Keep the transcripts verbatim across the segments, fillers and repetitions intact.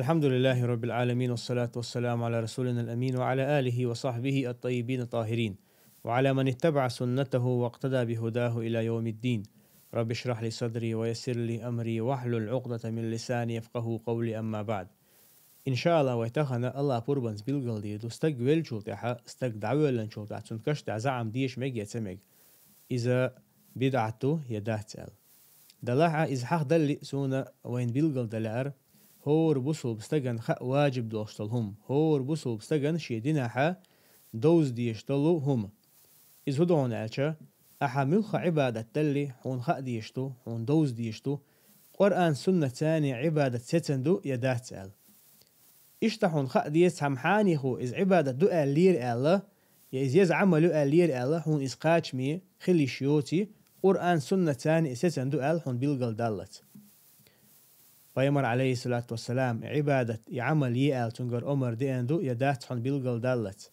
الحمد لله رب العالمين، والصلاة والسلام على رسولنا الأمين وعلى آله وصحبه الطيبين الطاهرين، وعلى من اتبع سنته واقتدى بهداه إلى يوم الدين. رب اشرح لي صدري ويسر لي أمري واحلل عقدة من لساني يفقهوا قولي، أما بعد. Иншааллах, вай тахана Аллахь пурбанца билгалдийр ду, стаг веллачул тӀехьа, стаг дӀавоьлланчул тӀехьа цун каш тӀехьа заӀам деша мег е ца мег, иза бидӀат ду е дац аьлла. Далахь а, иза хьахдалли, суна вайна билгалдан лаьар, хӀора бусулба стагана хаа важиб долуш долу хӀума, хӀора бусулба стагана шен динехьа довза дезаш долу хӀума. Иза хӀун ду хьуна аьлча, ахьа муьлхха Ӏибадат далли, хьуна хаа дезаш ду, хьуна довза дезаш ду, Къуръан-суннатца Ӏибадат сецна ду я дац аьлла. Иштта хьуна хаа деза цхьамма хьенехо иза Ӏибадат ду аьлла лера аьлла, я иза еза Ӏамал ю аьлла лера аьлла, хьуна иза кхачаме хила йиш йоций, Къуръан-суннатца и сецна ду аьлла хьуна билгалдаллалц. Пайхамар, алейхиссалату вассалам, Ӏибадат, и Ӏамал е аьлла цуьнгара омар деана ду я дац хьуна билгалдаллалц.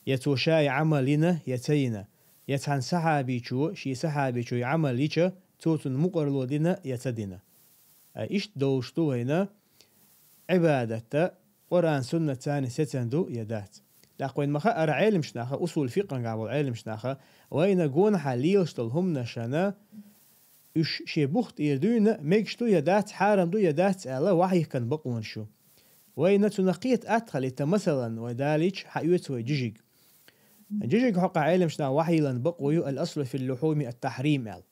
Я цо ша и Ӏамал йина, я ца йина, я цхьана сахьабичо, шен сахьабичо и Ӏамал йича, цо цунна мукъарло дина, я ца дина. Ткъа иштта довзуш ду вайна Ӏибадат, Къуръан-суннатца сецна ду я дац. ТӀаккха вайна ма хаара, Ӏеламчу наха, усул фикъхьангахь болу Ӏеламчу наха, вайна гонахьа лелаш долу хӀуманашна, уьш шен бух тӀера дуьйна мегаш ду я дац, хьарам ду я дац аьлла, вахьийхкан бакъонаш ю. Вайна цунах кхета атта хилийта, масалан, вай далийча хьаоьцу вай жижиг. Жижиг хьокъехь Ӏеламчу наха вахьийлан бакъо ю: «Ал-аслу фил-лухьуми ат-тахьрим», – аьлла.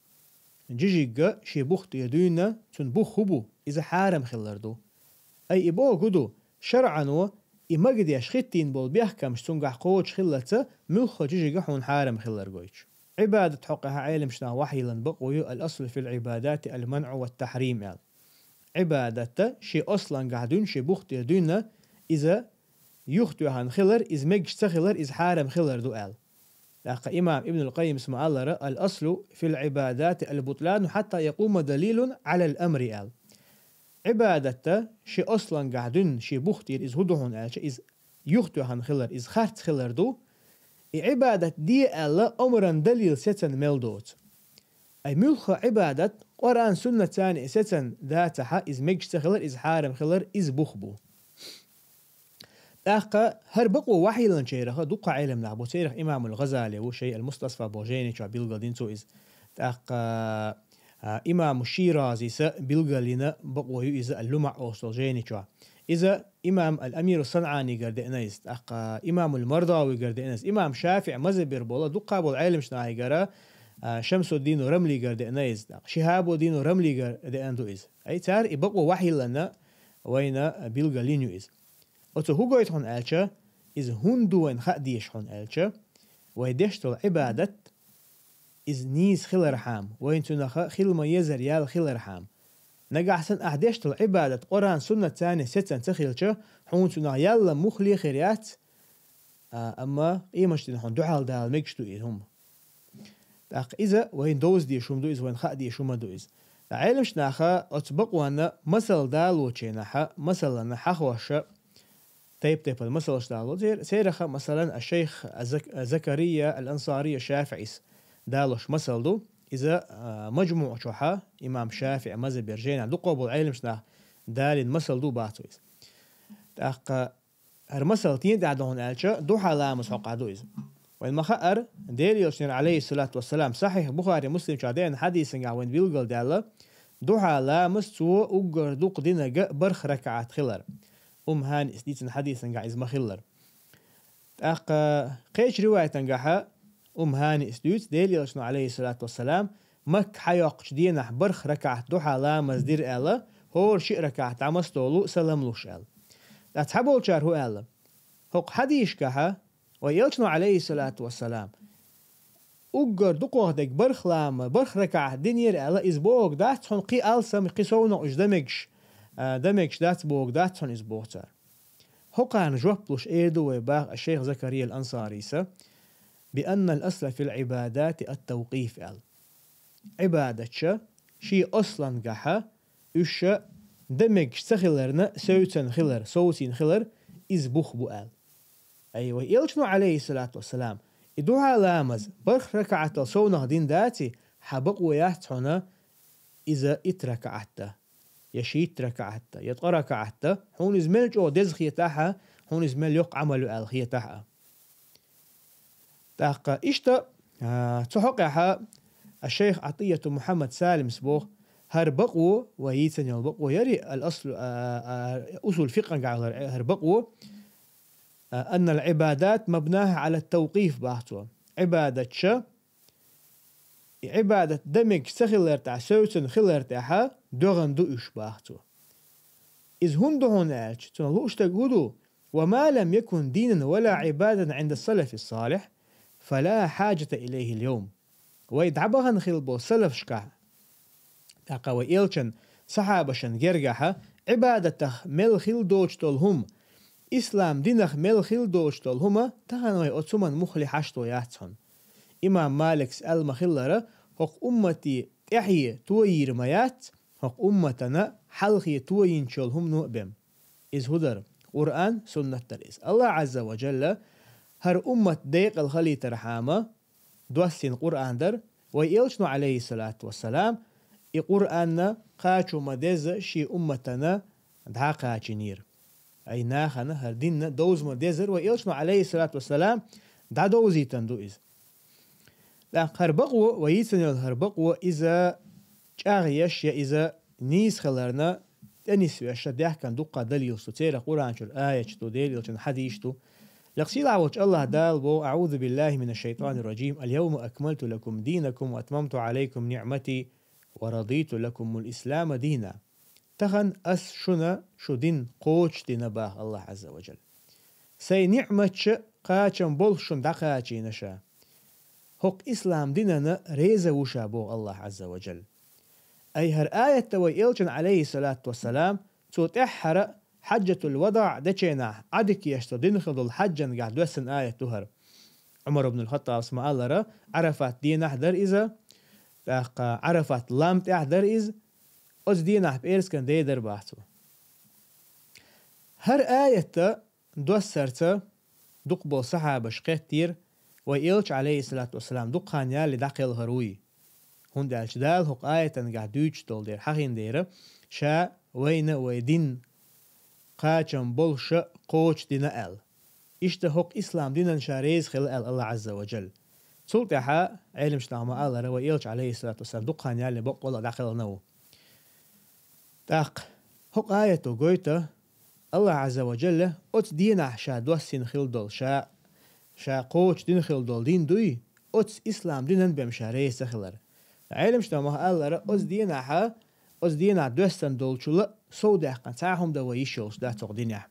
Жижигга шен бух тӀера дуьйна, цуьнан бух хӀун бу? Иза хьарам хилар ду. Ай, и бохург ду, шарӀано и магадеш хӀиттийна болу бехкамаш цуьнгахь кхочуш хиллалца, муьлхха жижиг хьуна хьарам хилар гойтуш. Ӏибадат хьокъехь Ӏеламчу наха вахьийлан бакъо ю: «Ал-аслу фил-Ӏибадати ал-манъу ват-тахьрим», – аьлла. Ӏибадат шен аслангахь дуьйна, шен бух тӀера дуьйна, иза юхатоьхна хилар, иза мегаш ца хилар, иза хьарам хилар ду аьлла. ТӀаккха имам Ибнул Къаййимас ма-аллара: «Ал-аслу фил-Ӏибадати ал-бутлану хьатта якъума далилун Ӏалал-амри», – аьлла. Ӏибадат шен аслангахь дуьйна, шен бух тӀера иза хӀун ду хьуна аьлча, иза юхатоьхна хилар, иза харц хилар ду. И Ӏибадат де аьлла омран далил сецна мел доцу. Ай, муьлхха Ӏибадат Къуръан-суннатца и сецна дацахь, иза мегаш ца хилар, иза хьарам хилар, иза бух бу. ТӀаккха хӀара бакъо вахьийланчарех дуккха Ӏеламнах бу, царех имамул ГӀазали ву, шен Ал-Мустасфа боху жайни чохь билгалдина цо иза. ТӀаккха, а, имаму Ширазис билгалйина бакъо ю иза, Ал-ЛумӀа олуш долу жайни чохь. Иза имам Ал-Амиру СанӀанигара деана иза, тӀаккха имамул Мардавигара деана иза, имам ШафиӀ мазхӀабера болу дуккха болу Ӏеламчу нахигара, а, Шамсуддину Рамлигара деана иза, тӀаккха Шихабуддину Рамлигара деана ду иза. Ай, цара и бакъо вахьийланна вайна билгалйина ю иза. Оцу хӀун гойту хьуна аьлча, иза хӀунда ду вайна хаа дезаш хьуна аьлча, вай деш долу Ӏибадат, иза нийса хилархьама, вайна цунах хила ма-еззара ял хилархьама. Нагахь санна ахь деш долу Ӏибадат Къуръан-суннатца сецна ца хилча, хьуна цунах ял муххале хир яц, а, амма къематдийнахь хьуна дуьхьал дала мегаш ду и хӀума. ТӀаккха иза вайна довза дезаш хӀума ду иза, вайна хаа дезаш хӀума ду иза. Ткъа Ӏеламчу наха оцу бакъонна масал далочу хенахь, масалана хьахош, тайп-тайпана масалш дало. Цер-, церах, масалан, аш-шайх Зак-, Закария ал-Ансарий аш-ШафиӀис далош масал ду. Иза, а, МажмуӀ чохь имам ШафиӀ мазхӀабера жайнахь дуккха болу Ӏеламчу наха далийна масал ду, боху иза. ТӀаккха хӀара масал стенна тӀехь ду хьуна аьлча, духьа ламаз хьокъехь ду иза. Вайна ма-хаара, Делан Элчанера, алейхиссалату вассалам, Сахьихь Бухари, Муслим чохь деана хьадисангахь вайна билгалдаьлла, духьа ламаз цо уггар дукха динарг барх ракаӀат хилар. Умму ХӀаниас дийцина хьадисангахь иза ма-хиллара. ТӀаккха кхечу риваятангахь Умму ХӀаниас дуьйцу, Делан Элчано, алейхиссалату вассалам, Макка хьайоккхучу денахь барх ракаӀат духьа ламаз дира аьлла, хӀора шиъ ракаӀат дӀамасдолу салам луш аьлла. Ткъа цхьаболчара хӀун аьлла? ХӀокху хьадисашкахь вай Элчано, алейхиссалату вассалам, уггар дукхах дерг барх лама, барх ракаӀат динера аьлла, иза бохург дац хьуна, кхин алсам, кхин совнах уьш дан мегаш, а, дан мегаш дац бохург дац хьуна иза, боху цара. ХӀокхарна жоп луш эр ду вай, боху аш-шайх Закария ал-Ансарийс, «би анна ал-асла фил-Ӏибадати ат-тавкъиф», – аьлла. Ӏибадаташ шен аслангахь уьш дан мегаш ца хиларна, севцина хилар, совцийна хилар, иза бух бу аьлла. Ай, вай Элчано, алейхиссалату вассалам, и духьа ламаз барх ракаӀатал совнах дина даций, хьан бакъо яц хьуна иза итт ракаӀат дан. я шийтта ракаӀатта, я ткъа ракаӀатта, хьуна иза мел чӀогӀа деза хетахьа, хьуна иза мел йоккха Ӏамал ю аьлла хетахьа. ТӀаккха иштта, а, цу хьокъехьа аш-шайх Ӏатияту Мухьаммад Салимс боху, хӀара бакъо, вай йийцина йолу бакъо яри, ал-аслу, а, а, усул фикъхьан гӀалара хӀара бакъо, а, аннал Ӏибадат мабнаха Ӏала тавкъиф бах цо. Ӏибадатча, и Ӏибадат дан мегаш ца хилар тӀехь, севцина хилар тӀехьа, доьгӀан ду уьш бах цо. Иза хӀунда ду хьуна аьлча, цунах лууш дерг хӀун ду? «Ва ма лам якун динан ва ла Ӏибадатан Ӏинда салафи салихь, фала хьаджата илайхи ал-йовм». Вай дӀабахана хилла болу салафашкахь, тӀаккха вай элчан сахьабашан гергахьа, Ӏибадатах мел хилла доцуш долу хӀума, ислам динах мел хилла доцуш долу хӀума, тахана вай оцу хӀуман муххале хьашто яц хьуна. Имам Маликс аьлла ма-хиллара, хӀокху уммате тӀаьхье тойийр ма яц, хӀокху умматана хьалхе тойинчу йолу хӀумано а бен. Иза хӀун дара? Къуръан, суннат дара иза. Аллах Ӏазза ва Джалла хӀара уммат декъала халийтархьама доссийна Къуръан дара, вай элчано, Ӏалайхиссалату вассалам, и Къуръанна кхачо ма-дезза шен умматана дӀакхачийнера. Ай нахана хӀара динна довза ма-деззара, вай элчано, Ӏалайхиссалату вассалам, дӀадовзийтина ду иза. ТӀаккха хӀара бакъо, вай йийцина йолу хӀара бакъо, иза чӀагӀъеш я иза нийса хиларна тӀе нисвеш даьхкина дуккха далилаш ду, церан Къуръан чуьра аяташ ду, Делан элчан хьадисаш ду. Лекха сийлахь волчу Аллах Дала боху: «АӀузу биллахи минаш шайтанир раджим. Ал-йовма акмалту лакум динакум ва атмамту Ӏалайкум ниӀмати ва радиту лакумул ислама дина». Тахана ас шуна шу дин кхочушдина бах Аллах Ӏазза ва Джалла. Сайн ниӀматча кхачам болуш шуна дӀакхачийна ша. ХӀокху ислам динана реза ву ша боху Аллах Ӏазза ва Джалла. Ай хӀара аятта вай элчан, Ӏалайхиссалату вассалам, цо тӀаьххьара хьаджатул вадаӀ деченахь Ӏадика еш цо дина хила долу хьаджангахь доьссина аят ду хӀара. Ӏумар ибн ал-Хаттабс ма-аллара, Ӏарафат дийнахь дара иза, тӀаккха Ӏарафат лам тӀехь дара иза, оцу дийнахь пӀераскан дей дара бах цо. ХӀара аятта доссарца дукха болу сахьабаш кхеттера, вай элча, Ӏалайхиссалату вассалам, дукха хан ялале дӀакхелхар вуй. ХӀунда аьлча Дала хӀокху аятангахь дуьйцуш долу дера, хьахийна дера, ша вайна вай дин кхачам болуша кхочушдина аьлла. Иштта хӀокху ислам динан ша реза хила аьлла Аллах Ӏазза ва Джалла. Цул тӀаьхьа Ӏеламчу наха ма-аллара, вай элча, Ӏалайхиссалату вассалам, дукха хан ялале баккъалла а дӀакхелхина ву. ТӀаккха хӀокху аято гойту, Аллах Ӏазза ва Джалла оцу дийнахь ша доссийна хила долу, ша, ша кхочушдина хила долу дин дуй, оцу ислам динан бен ша реза ца хилар. Ӏеламчу наха ма-аллара, оцу дийнахьа, оцу дийнахь доьссина долчул а совдаьккхина цхьа а хӀума дан вай йиш йолуш дац хӀокху динехь.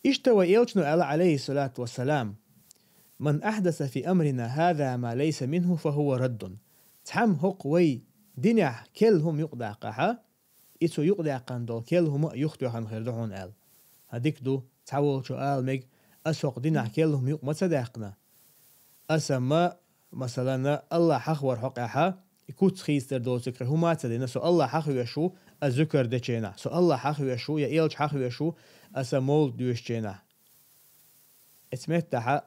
Иштта вай элчано аьлла, Ӏалайхиссалату вассалам: «Ман ахьдаса фи амрина хӀаза ма лайса минху, фа хӀува раддун». Цхьамма хӀокху вай динехь керла хӀума юкъадаккхахьа, и цо юкъадаьккхина долу керла хӀума а юхатоьхна хир ду хьуна аьлла. ХӀан, дика ду, цхьаволчо ала мега: «Аса хӀокху динахь керла хӀума юкъа ма ца даьккхина. Аса ма, масалана, Аллах хьахавар хьокъехьа, и куц хийцадар доцург кхин хӀума а ца дина, со Аллах хьахавеш ву, аса зуькар деченахь, со Аллах хьахавеш ву, я элча хьахавеш ву, аса мовлид доьшученахь». Эцу меттахьа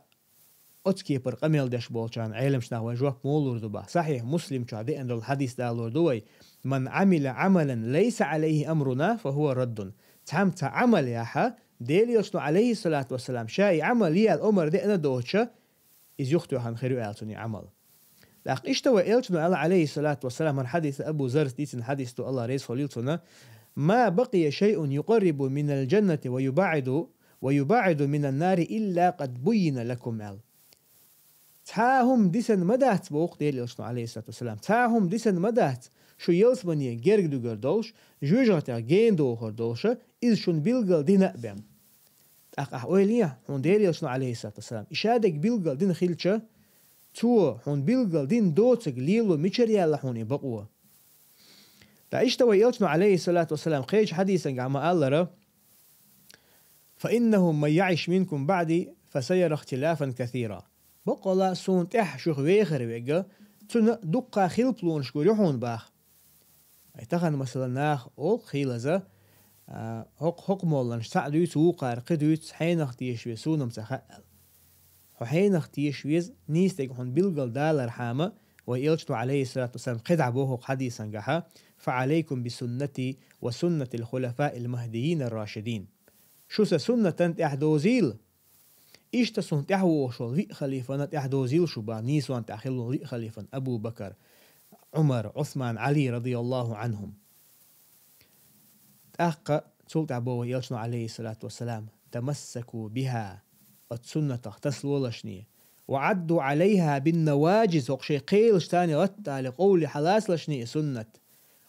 оцу кепара къамел деш болчарна Ӏеламчу наха вай жоп ма лур ду бах. Сахьихь Муслим чохь деана долу хьадис далор ду вай: «Ман Ӏамила Ӏамалан лайса Ӏалайхи амруна, фа хӀува раддун». Цхьамма цхьа Ӏамал яхьа, Делан элчано, Ӏалайхиссалату вассалам, ша и Ӏамал яла омар деана доцуша, иза юхатоьхна хир ю аьлла цунна и Ӏамал. ТӀаккха иштта вай элчано аьлла, Ӏалайхиссалату вассалам, хӀара хьадис Абу Заррас дийцина хьадис ду, Аллах реза хуьлийла цунна: «Ма бакъия шайъун юкъаррибу минал джаннати ва юбаӀиду, ва юбаӀиду минан нари илла къад буййина лакум», аьлла. Цхьа а хӀума дисина ма дац, боху Делан элчано, Ӏалайхиссалату вассалам. Цхьа а хӀума дисина ма дац, шу ялсамане герга дуьгур долуш, жоьжахатех гена дохур долуша, иза шуна билггал дина а бен. ТӀаккха ахь ойла е, хьуна Делан элчано, Ӏалайхиссалату вассалам, и ша дерг билггал дина хилча, цо хьуна билггал дина доцург лело мичара яьлла хьуна и бакъо? Ткъа иштта вай элчано, Ӏалайхиссалату вассалам, кхечу хьадисангахь ма-аллара: «Фа иннаху ман яӀиш минкум баӀди, фа сайара ихтилафан касира». Баккъалла, суна тӀехь шух вехар вега, цунна дуккха хилпалонаш гур ю хьуна бах. Ай тахана, масала, наха олу хийлаза, а, хӀокху, хӀокху молланаш цхьаъ дуьйцу, вукхара кхин дуьйцу, хьенах теша веза, суна-м ца хаьа аьлла. Хьо хьенах теша веза, нийса дерг хьуна билггал далархьама, вай элчано, Ӏалайхиссалату вассалам, кхидӀа боху хӀокху хьадисангахьа: فعليكم بسنتي وسنة الخلفاء المهديين الراشدين. Шу сан суннатан тӀаьхьа дозийла. Иштта сунна тӀаьхьа вогӀуш волу виъ халифана тӀаьхьа дозийла шу бан, нийсонна тӀехь хилла виъ халифана: Абу Бакар, Ӏумар, Ӏусман, Ӏали, радияллаху Ӏанхум. ТӀаккха цул тӀаьхьа боху элчано, алейхиссалату вассалам: «Тамассаку биха», оцу суннатах тасалолашний, «ва Ӏадду Ӏалайха бин наваджиз», хӀокху шайн кхелаш царна гӀаттале къовле хьалацалашний и суннат,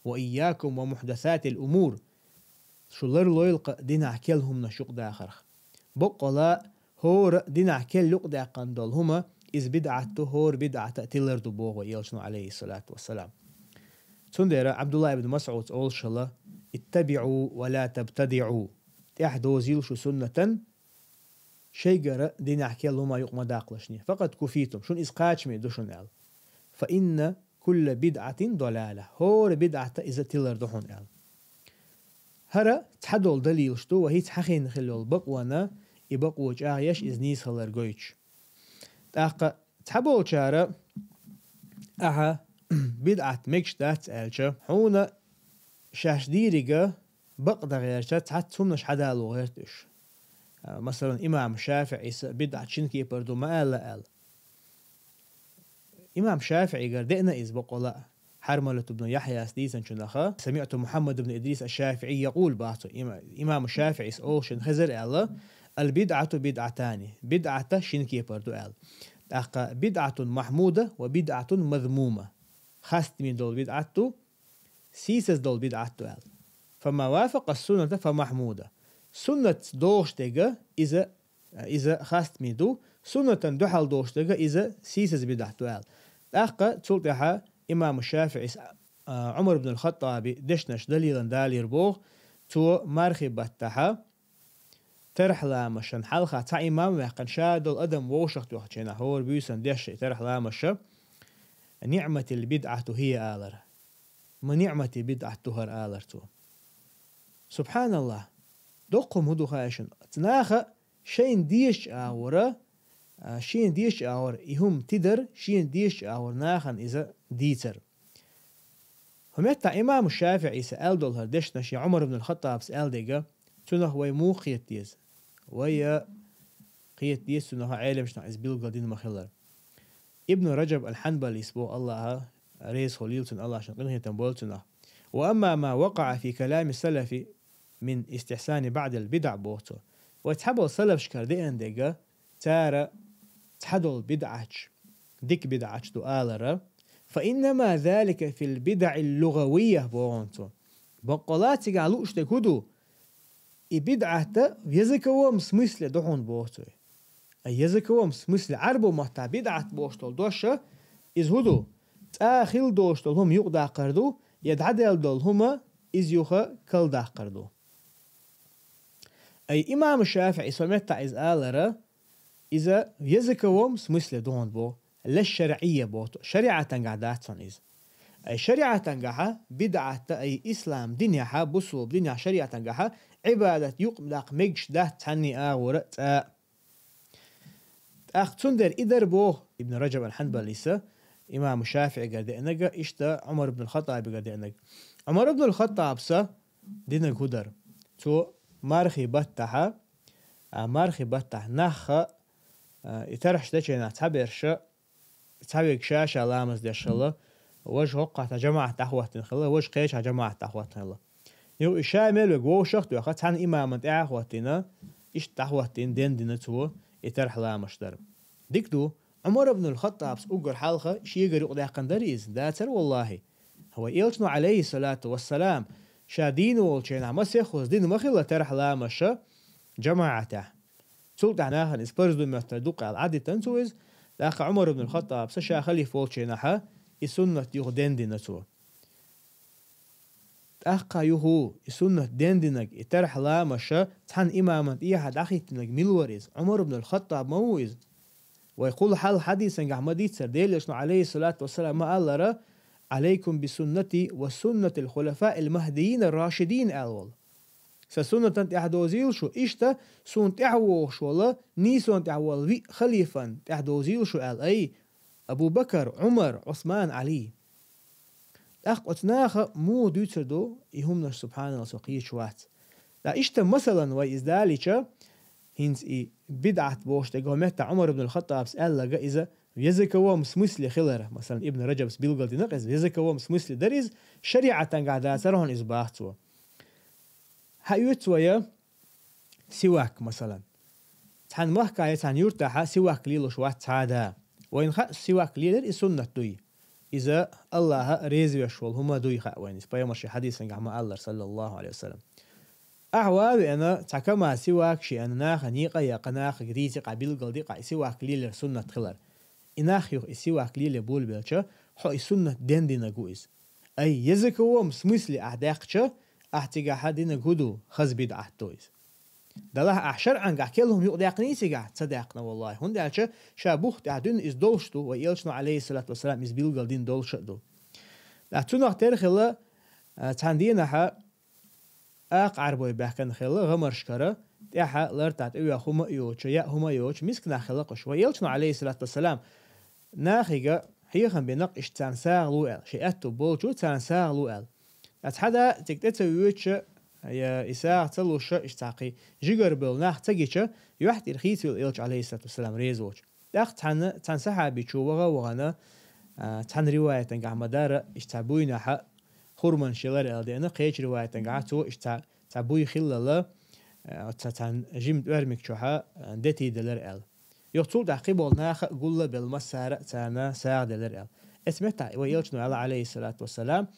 «ва ийякум ва мухдасатил умур», шу ларлойла-кх динахь керла хӀуманаш юкъадахарх. Баккъала хӀора динахь керла юкъадаьккхина долу хӀума, иза бидӀат ду, хӀора бидӀата тилар ду боху элчано, алейхиссалату вассалам. Цундела Абдулла ибн Масъудс олуш хилла: «Иттабиъу ва ла табтадиъу», тӀаьхьа дозийла шу суннатан, шайгара динехь керла хӀума юкъа ма даккхалашний. «Факъад куфитум», шуна иза кхачаме ду шуна аьлла. «Фа инна кулла бидӀатин далала», хӀора бидӀата иза тилар ду хьуна аьлла. ХӀара цхьадолу далилаш ду, вай хӀинца хьахийна хилла йолу бакъонан, и бакъо чӀагӀъеш, иза нийса хилар гойтуш. ТӀаккха цхьаболчара: «Ахьа, бидӀат мегаш дац», – аьлча, хьуна шаьш дийриг бакъ дан гӀерташ цхьацца хӀуманаш хьадало гӀерта уьш. А, масалан, имам ШафиӀис бидӀат шина кепара ду ма аьлла аьлла. Имам ШафиӀигара деана иза бакъала а. Хьармалат ибн Яхьяс дийцинчух: «Самиъту Мухьаммад ибн Идрис аш-ШафиӀи якъул», – боху цо, има-, имам ШафиӀис олуш шена хезира аьлла: «Ал-бидӀату бидӀатани», бидӀата шина кепара ду аьлла. ТӀаккха: «БидӀатун махьмуда ва бидӀатун мазмума». Хастаме долу бидӀат ду, сийсаз долу бидӀат ду аьлла. «Фама вафакъа сунната фа махьмуда». Суннатца догӀуш дерг иза, иза хастаме ду, суннатан дуьхьал догӀуш дерг иза сийсаз бидӀат ду аьлла. ТӀаккха цул тӀаьхьа имам ШафиӀис, а, Ӏумар ибн ал-Хаттаби дешнаш далилан далийра боху, цо мархи баттахьа, тархьа ламазан хьалха цхьа имам ваьккхина, ша долу адам вовшахтоьхначу хенахь, хӀора буьйсанна деш и тархьа ламазаш: «Ниъматил бидӀату хия», – алара. «Ма ниъмати бидӀат ду хӀара», – алара цо. Субханаллах! Доккха хӀума хӀун ду хаьий шуна? Наха шайна дезачу агӀора, а, шена дезачу агӀора и хӀума тидар, шена дезачу агӀора нахана иза дийцар. ХӀун меттахь имам ШафиӀис аьлла долу хӀара дешнаш я Ӏумар ибн ал-Хаттабс аьлла дерг, цунах вай муха кхета деза? Вай, а, кхета деза цунах, Ӏеламнаха иза билггал дина ма-хиллара. Ибн Раджаб ал-Хьанбалис боху, Аллаха реза хуьлийла цунна, Аллаха шен къинхетам бойла цунах: «Ва амма ма вакъаъа фи калами салафи мин истихьсани баъдил бидӀа», – боху цо. Вай цхьаболу салафашкара деана дерг, цара цхьадолу бидӀаташ дика бидӀаташ ду алара, «фа иннама залика фил бидӀил лугавийя», – боху цо. Баккъала цигахь лууш дерг хӀун ду? И бидӀат в языковом смысле ду хьуна, боху цо. А языковом смысле, Ӏарбо маттахь бидӀат бохуш долу дош, иза хӀун ду? ЦӀа хилла долуш долу хӀума юкъадаккхар ду, я дӀадаьлла долу хӀума иза юха калдаккхар ду. Ай имам ШафиӀис хӀун меттахь иза алара, иза в языковом смысле ду хьуна боху, ла шаръийя боху, шариӀатангахь дац хьуна иза. Ай шариӀатангахьа бидӀат, ай ислам динехьа, бусулба динехьа, шариӀатангахьа Ӏибадат юкъадаккха мегаш дац цхьанний агӀора а цӀа. ТӀаккха цундела и дара боху Ибн Раджаб ал-Хьанбалиса имам ШафиӀигара деанага, иштта Ӏумар ибн ал-Хаттабигара деанага. Ӏумар ибн ал-Хаттабса динаг хӀун дара? Цо мархи баттахьа, а, мархи баттахь нахха, а, и тархьаш дечийнахь цхьаберша, цхьаверг ша-ша ламаз деш хилла, важа хӀоккхахь жамаӀат дӀахӀоттина хилла, важа кхечахь жамаӀат дӀахӀоттина хилла. Юха и ша мел верг вовшах а тоьхна, цхьана имаман тӀаьхьа а хӀоттийна, иштта дӀахӀоттийна, дендина цо и тархьа ламазаш дар. Дика ду, Ӏумар ибн ал-Хаттабс уггар хьалха шегара юкъадаьккхина дара иза, дацара, валлахӀи. Вай элчано, Ӏалайхиссалату вассалам, ша дийна волчу хенахь масех хӀуз дина ма хилла тархьа ламазаш жамаӀатехь. Цул тӀаьхьа нахана иза парз ду моьттура дукха аьлла, Ӏадитина цо иза, тӀаккха Ӏумар ибн ал-Хаттабса ша халифа волчу хенахьа и суннат юха дендина цо. ТӀаккха юха и суннат дендинарг, и тархьа ламазаш цхьана имаман тӀехьа дӀахӀиттинарг мила вара иза? Ӏумар ибн ал-Хаттаб ма ву иза? Вай кхул хьалха хьадисангахь ма дийццара, Делан элчано, Ӏалайхиссалату вассалам, ма аллара: «Ӏалайкум би суннати ва суннатил хулафаил махдийина рашидин», – аьлла волу. Сан суннатан тӀаьхьа дозийла шу, иштта суна тӀаьхьа вогӀуш волу, нийсонан тӀаьхьа волу виъ халифан тӀаьхьа дозийла шу аьлла, ай, Абу Бакар, Ӏумар, Ӏусман, Ӏали. ТӀаккха оцу наха муха дуьйцур ду и хӀуманаш, субхьаналла, со кхеташ вац. Ткъа иштта, масалан, вай иза далийча, хӀинца и бидӀат бохуш дерг, хӀокху меттехь Ӏумар ибн ал-ХаттӀабас аьлларг иза в языковом смысле хилар, масалан, Ибн Раджабас билгалдина-кх иза, в языковом смысле дара иза, шариӀатангахь дацара хьуна иза, боху цо. Хьаоьцу вай сивак, масалан. Цхьана махкахь я цхьана юьртахь сивак лелош вац цхьа а да. Вайна хаьа, сивак лелар и суннат дуй. Иза Аллахьа реза веш волу хӀума дуй хаьа вайна. Иза пайхамара шен хьадисангахь ма-аллара, саллаллаху Ӏалайхи ва саллам. Ахьа ван а веана, цхьа кама сивак шиъна наха некъа а яьккха, нахе дийци-кх, билгалди-кх, и сивак лелар суннат хилар. И нах юха и сивак лело болабелча, хьо и суннат дендинарг ву иза. Ай, языковом смысле ахь даьккхича, ахь цигахь динарг хӀун ду, хаза бидӀат ду иза. Делахь ахь шарӀангахь керла хӀума юкъадаьккхиний цигахь? Ца даьккхина, валлахӀи. ХӀунда аьлча ша бух тӀехь дуьйна иза долуш ду, вай элчано, Ӏалайхиссалату вассалам, иза билгалдина долуш а ду. Ткъа цунах тера хилла, а, цхьана дийнахьа акха Ӏарбой баьхкина хилла гӀамаршкара, тӀаьхьа лартахь тӀеоьху хӀума а йоцуш, яа хӀума а йоцуш, миска нах хилла-кх уьш. Вай элчано, Ӏалайхиссалату вассалам, нахе хьехам бина-кх иштта царна сагӀа ло аьлла, шен аьтту болчу царна сагӀа ло аьлла. Ткъа цхьа да цига тӀе ца воьдуш, я и сагӀа ца луш, иштта цхьа кхин жигара болу нах ца гича, юьхь тӀера хийцавелла элча, Ӏалайхиссалату вассалам, реза воцуш. ТӀаккха цхьана, цхьана сахьаби чу ваха а вахана, а, цхьана риваятангахь ма-дарра, иштта цхьа буйнахьа хурманаш елара аьлла деана, кхечу риваятангахь цо иштта цхьа, цхьа буй хиллала, а, цхьа, цхьана жима тӀоьрмиг чохьа, а, детий делара аьлла. Юха цул тӀаьхьа кхин болу наха а гулла а белла, массара а царна сагӀа делара аьлла. Оцу меттехь вай элчано аьлла, Ӏалайхиссалату вассалам,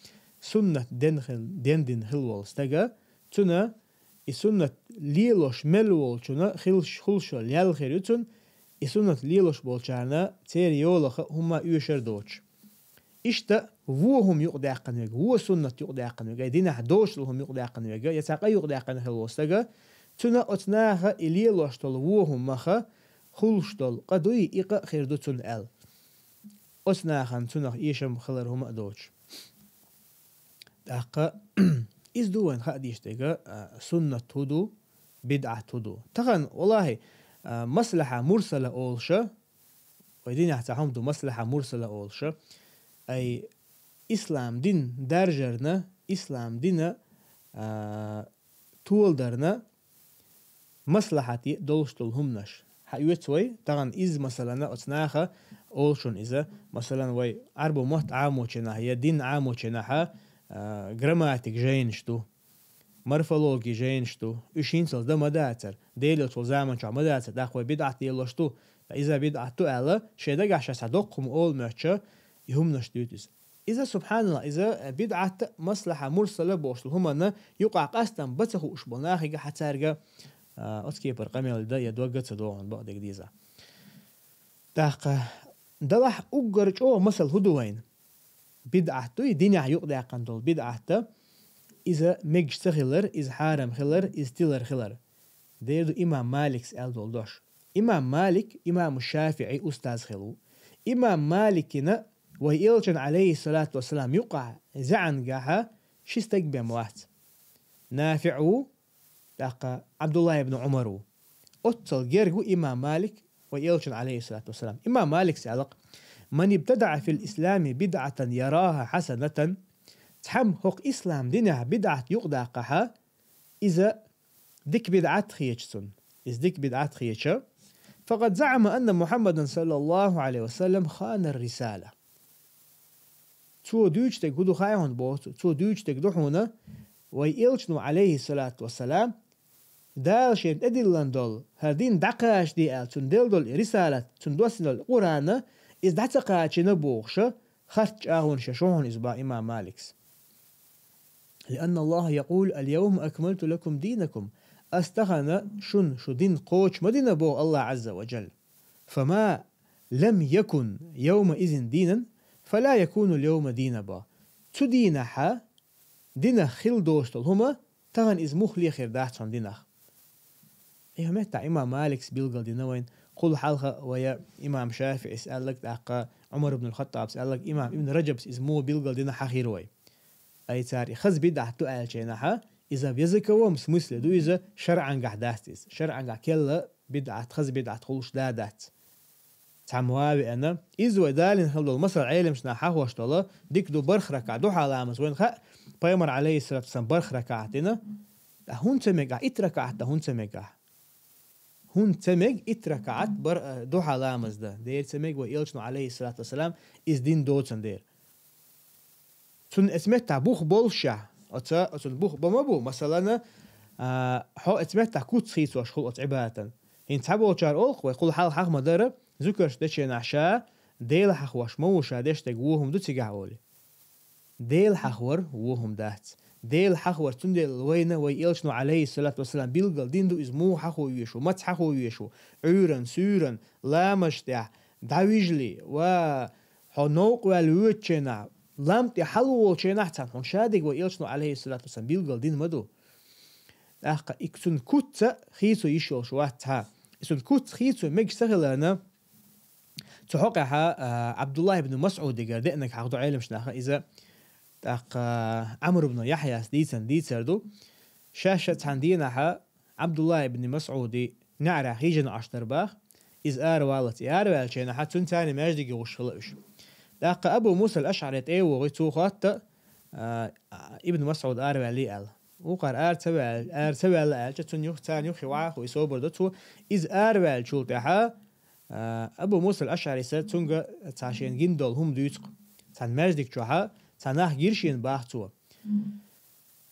суннат ден хил-, дендина хилла волу стага, цуьнан и суннат лелош мел волчунна хилш-, хуьлуш йолу ял хир ю цунна, и суннат лелош болчарна церан йолах а хӀумма оьшур доцуш. Иштта вон хӀума юкъадаьккхина верг, вон суннат юкъадаьккхина верг, я динехь доцуш долу хӀума юкъадаьккхина верг, я цхьа къа юкъадаьккхина хилла волу стага, цуьнан оцу наха и лелош долу вон хӀуманах хуьлуш долу къа дуй, и къа а хир ду цунна аьлла. Оцу нахана цунах эшам хилар хӀума а доцуш. ТӀаккха иза ду вайна хаа дезаш дерг, а, суннат хӀун ду, бидӀат хӀун ду. Тахана, валлахӀи, а, маслахьа мурсала олуша, вай динехь цхьа хӀума ду, маслахьа мурсала олуша, ай, ислам дин даржарна, ислам дина, а, толадарна маслахьате долуш долу хӀуманаш. Хьаоьцу вай, тахана иза, масалана, оцу наха олу шуна иза, масалан, вай Ӏарбо мотт Ӏамочу хенахь я дин Ӏамочу хенахьа, а, грамматика жайнаш ду, морфологи жайнаш ду, уьш хӀинцалц дан ма дацара, Дела йолчу заман чохь ма дацара, тӀаккха вай бидӀат лелош ду, ткъа иза бидӀат ду аьлла, шайн дагахь ша цхьа доккха хӀума олу моьттуча, и хӀуманаш дуьйцу иза. Иза, субхьаналла, иза, э, бидӀат, маслахьа мурсала бохуш долу хӀуманна юкъахь къастам бан ца хууш болу нахе хьа цаьрга, а, оцу кепара къамел дан я дог ца догӀун бакъдерг деза. ТӀаккха, делахь уггар чӀогӀа масал хӀун ду вайна? БидӀат дуй, динехь юкъадаьккхина долу бидӀат, иза мегаш ца хилар, иза хьарам хилар, иза тилар хилар. Дера ду имам Маликс аьлла долу дош. Имам Малик имам ШафиӀи устаз хилла ву. Имам Маликина вай элчан, Ӏалайхиссалату вассалам, юкъахь зӀенгахьа ши стаг бен вац. НафиӀ ву, тӀаккха Ӏабдулла ибн Ӏумар ву. Оццал герга ву имам Малик вай элчан, Ӏалайхиссалату вассалам. Имам Маликс аьлла-кх: «Ман ибтадаӀа фил ислами бидӀатан ярахьа хьасанатан». Цхьамма хӀокху ислам динехь бидӀат юкъадаккхахьа, иза дика бидӀат хеташ цунна. Иза дика бидӀат хеташ. «Факъад заӀама анна Мухьаммадан, саллаллаху Ӏалайхи ва саллам, хана рисала». Цо дуьйцуш дерг хӀун ду хаьий хьуна боху цо? Цо дуьйцуш дерг ду хьуна, вай элчано, Ӏалайхиссалату вассалам, Дала шена тӀедиллина долу хӀара дин дӀакхачаде аьлла, цунна делла долу и рисалат, цунна доссина долу Къуръан, иза дӀа ца кхачийна бохуша, харц чӀагӀонаш еш ву хьуна иза, боху имам Маликс. «Лианна Аллаха якъулу: ал-явма акмалту лакум динакум». Ас тахана шуна шу дин кхочуш ма дина, боху Аллах Ӏазза ва Джалла. «Фама лам якун явмаизин динан, фала якуну ал-явма дина», боху. Цу дийнахьа динах хила доцуш долу хӀума, тахана иза муххале хир дац хьуна динах. Айхьа меттахь имам Маликс билгалдина вайна, кхул хьалха вай имам ШафиӀис аьлларг, тӀаккха Ӏумар ибн ал-ХаттӀабс аьлларг, имам Ибн Раджабс иза муха билгалдина хьахийра вай. Ай цара и хаза бидӀат ду аьллачу хенахьа, иза в языковом смысле ду, иза шарӀангахь дац иза. ШарӀангахь керла бидӀат, хаза бидӀат хуьлуш да дац. тхьамма веана. Иза вай далийна хила долу масал Ӏеламнаха хьахош долу, дика ду барх ракаӀат, духьа ламаз вайна хаьа, пайхамар, алейхиссалату вассалам, барх ракаӀат дина. Ткъа хӀунда ца мега ахь, итт ракаӀат дан хӀунда ца мега ахь? ХӀунда ца мега итт ракаӀат бар-, а, духьа ламаз дан? Дера ца мега, вай элчано, алейхиссалату вассалам, иза дина доцан дера. Цунна эцу меттахь бух боллушехь, оца, оцунна бух бан ма бу, масалана, а, хьо эцу меттахь куц хийцош хуьлу оцу Ӏибадатан. ХӀинца цхьаболчара олу-кх вай, кхул хьалха хьаха ма дара, зуькарш дечу хенахь ша Дела хьахош ма ву, ша деш дерг вон хӀума ду цигахь олий. Дела хьахор вон хӀума дац. Дела хьахор, цундела вайна вай элчано, алейхиссалату вассалам, билгал дина ду иза муха хьахо везаш ву, маца хьахо везаш ву, Ӏуьйран, суьйран, ламазаш тӀехь, дӀавижале, ва хьо новкъа ваьлла воьдучу хенахь, лам тӀе хьалаволучу хенахь цхьаьна, хьуна ша дерг вай элчано, алейхиссалату вассалам, билгал дина ма ду. ТӀаккха и цунна куц хийцо йиш йолуш вац цхьа. И цунна куц хийцо мегаш ца хиларна, цу хьокъехь, а, Абдуллах ибн Масъудигара деанарг хьаха ду Ӏеламнаха, иза тӀаккха Ӏамр ибн Яхьъяс дийцина дийцар ду. Шаьш цхьана дийнахь Абдуллах ибн Масъуди неӀарехь хьийжина Ӏаш дара боху. Иза араваллалц, и араваьллачу хенахь цуьнан царна маьждиге гӀуш хилла уьш. ТӀаккха Абу Муса ал-АшӀари тӀе а вогӀий, цо хотту, а, Ибн Масъуд араваьллий аьлла. Вукхара ара ца ваьлла, ара ца ваьлла аьлча, цунна юха, царна юххе ваха, и собар до цо. Иза араваьллачул тӀаьхьа, а, Абу Муса ал-АшӀарис цуьнга цхьа шена гина долу хӀума дуьйцу-кх. Цхьана маьждиг чохь цхьа нах гира шена боху цо.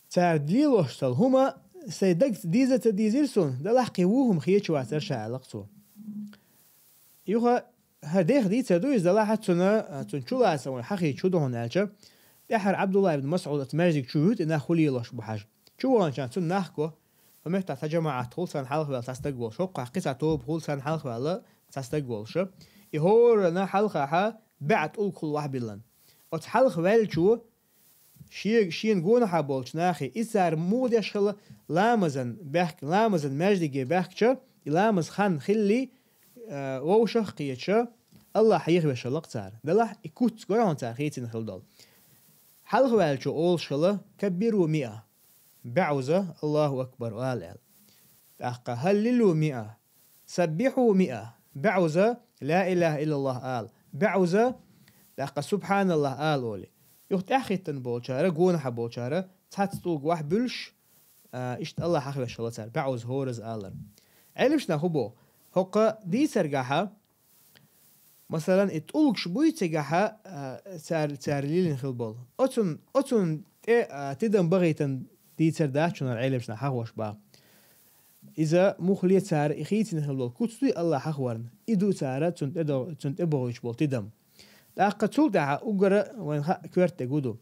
Цара лелош долу хӀума сайн дагца деза а ца дезира суна, делахь кхин вон хӀума хеташ вацара ша, аьлла-кх цо. Юха хӀара дех дийцар ду иза, делахь цунна, цунна чулацам вай хьахийча хӀун ду хьуна аьлча, тӀаьххьара Абдуллах ибн Масъуд оцу маьждиг чу вуьту, и нах хӀун лелош бу хьажа. Чу ваханчохь цунна нах го, хӀокху меттехь цхьа жамаӀат хуьлу, царна хьалха ваьлла цхьа стаг волуш, хӀокхахь кхин цхьа тоба хуьлу, царна хьалха ваьлла цхьа стаг волуш. И хӀоранна хьалхахь бӀе тӀулг хуьлу вахьа биллина. Оцу хьалха ваьллачо шен-, шена гонахьа болчу нахе, и цара муха деш хилла, ламазан баьхка, ламазан маьждиге баьхкича, и ламаз хан хилли, а, вовшах а кхеташ, Аллах хьехавеш хилла-кх цара. Делахь и куц гора хьуна цара хийцина хила долу. Хьалха ваьллачо олуш хилла: «Каббиру миа», бӀозза «Аллаху акбар» ала аьлла. ТӀаккха: «Халлилу миа», «Саббихьу миа», бӀозза «Ла илаха иллаллах» ала, бӀозза, тӀаккха «Субханаллах» ала олий. Юха тӀаьххӀиттина болчара, гонахьа болчара, цхьацца тӀулг вахьа буьллуш, а, иштта Аллах хьехавеш хилла цара, бӀозза, хӀоразза алар. Ӏеламнаха хӀун боху? ХӀокху дийцаргахьа, масалан, и тӀулгаш буй цигахьа, а, цара, цара лелийна хила болу. Оцун, оцун тӀе, а, тидам бахийтина дийцар дац шуна Ӏеламнаха хьахош боху. Иза муххале цара и хийцина хила долу куц дуй Аллах хьахорна. И ду цара цунна тӀе до-, цунна тӀе бохуьйтуш болу тидам. ТӀаккха цул тӀаьхьа уггара вайна хаьа коьрта дерг хӀун ду.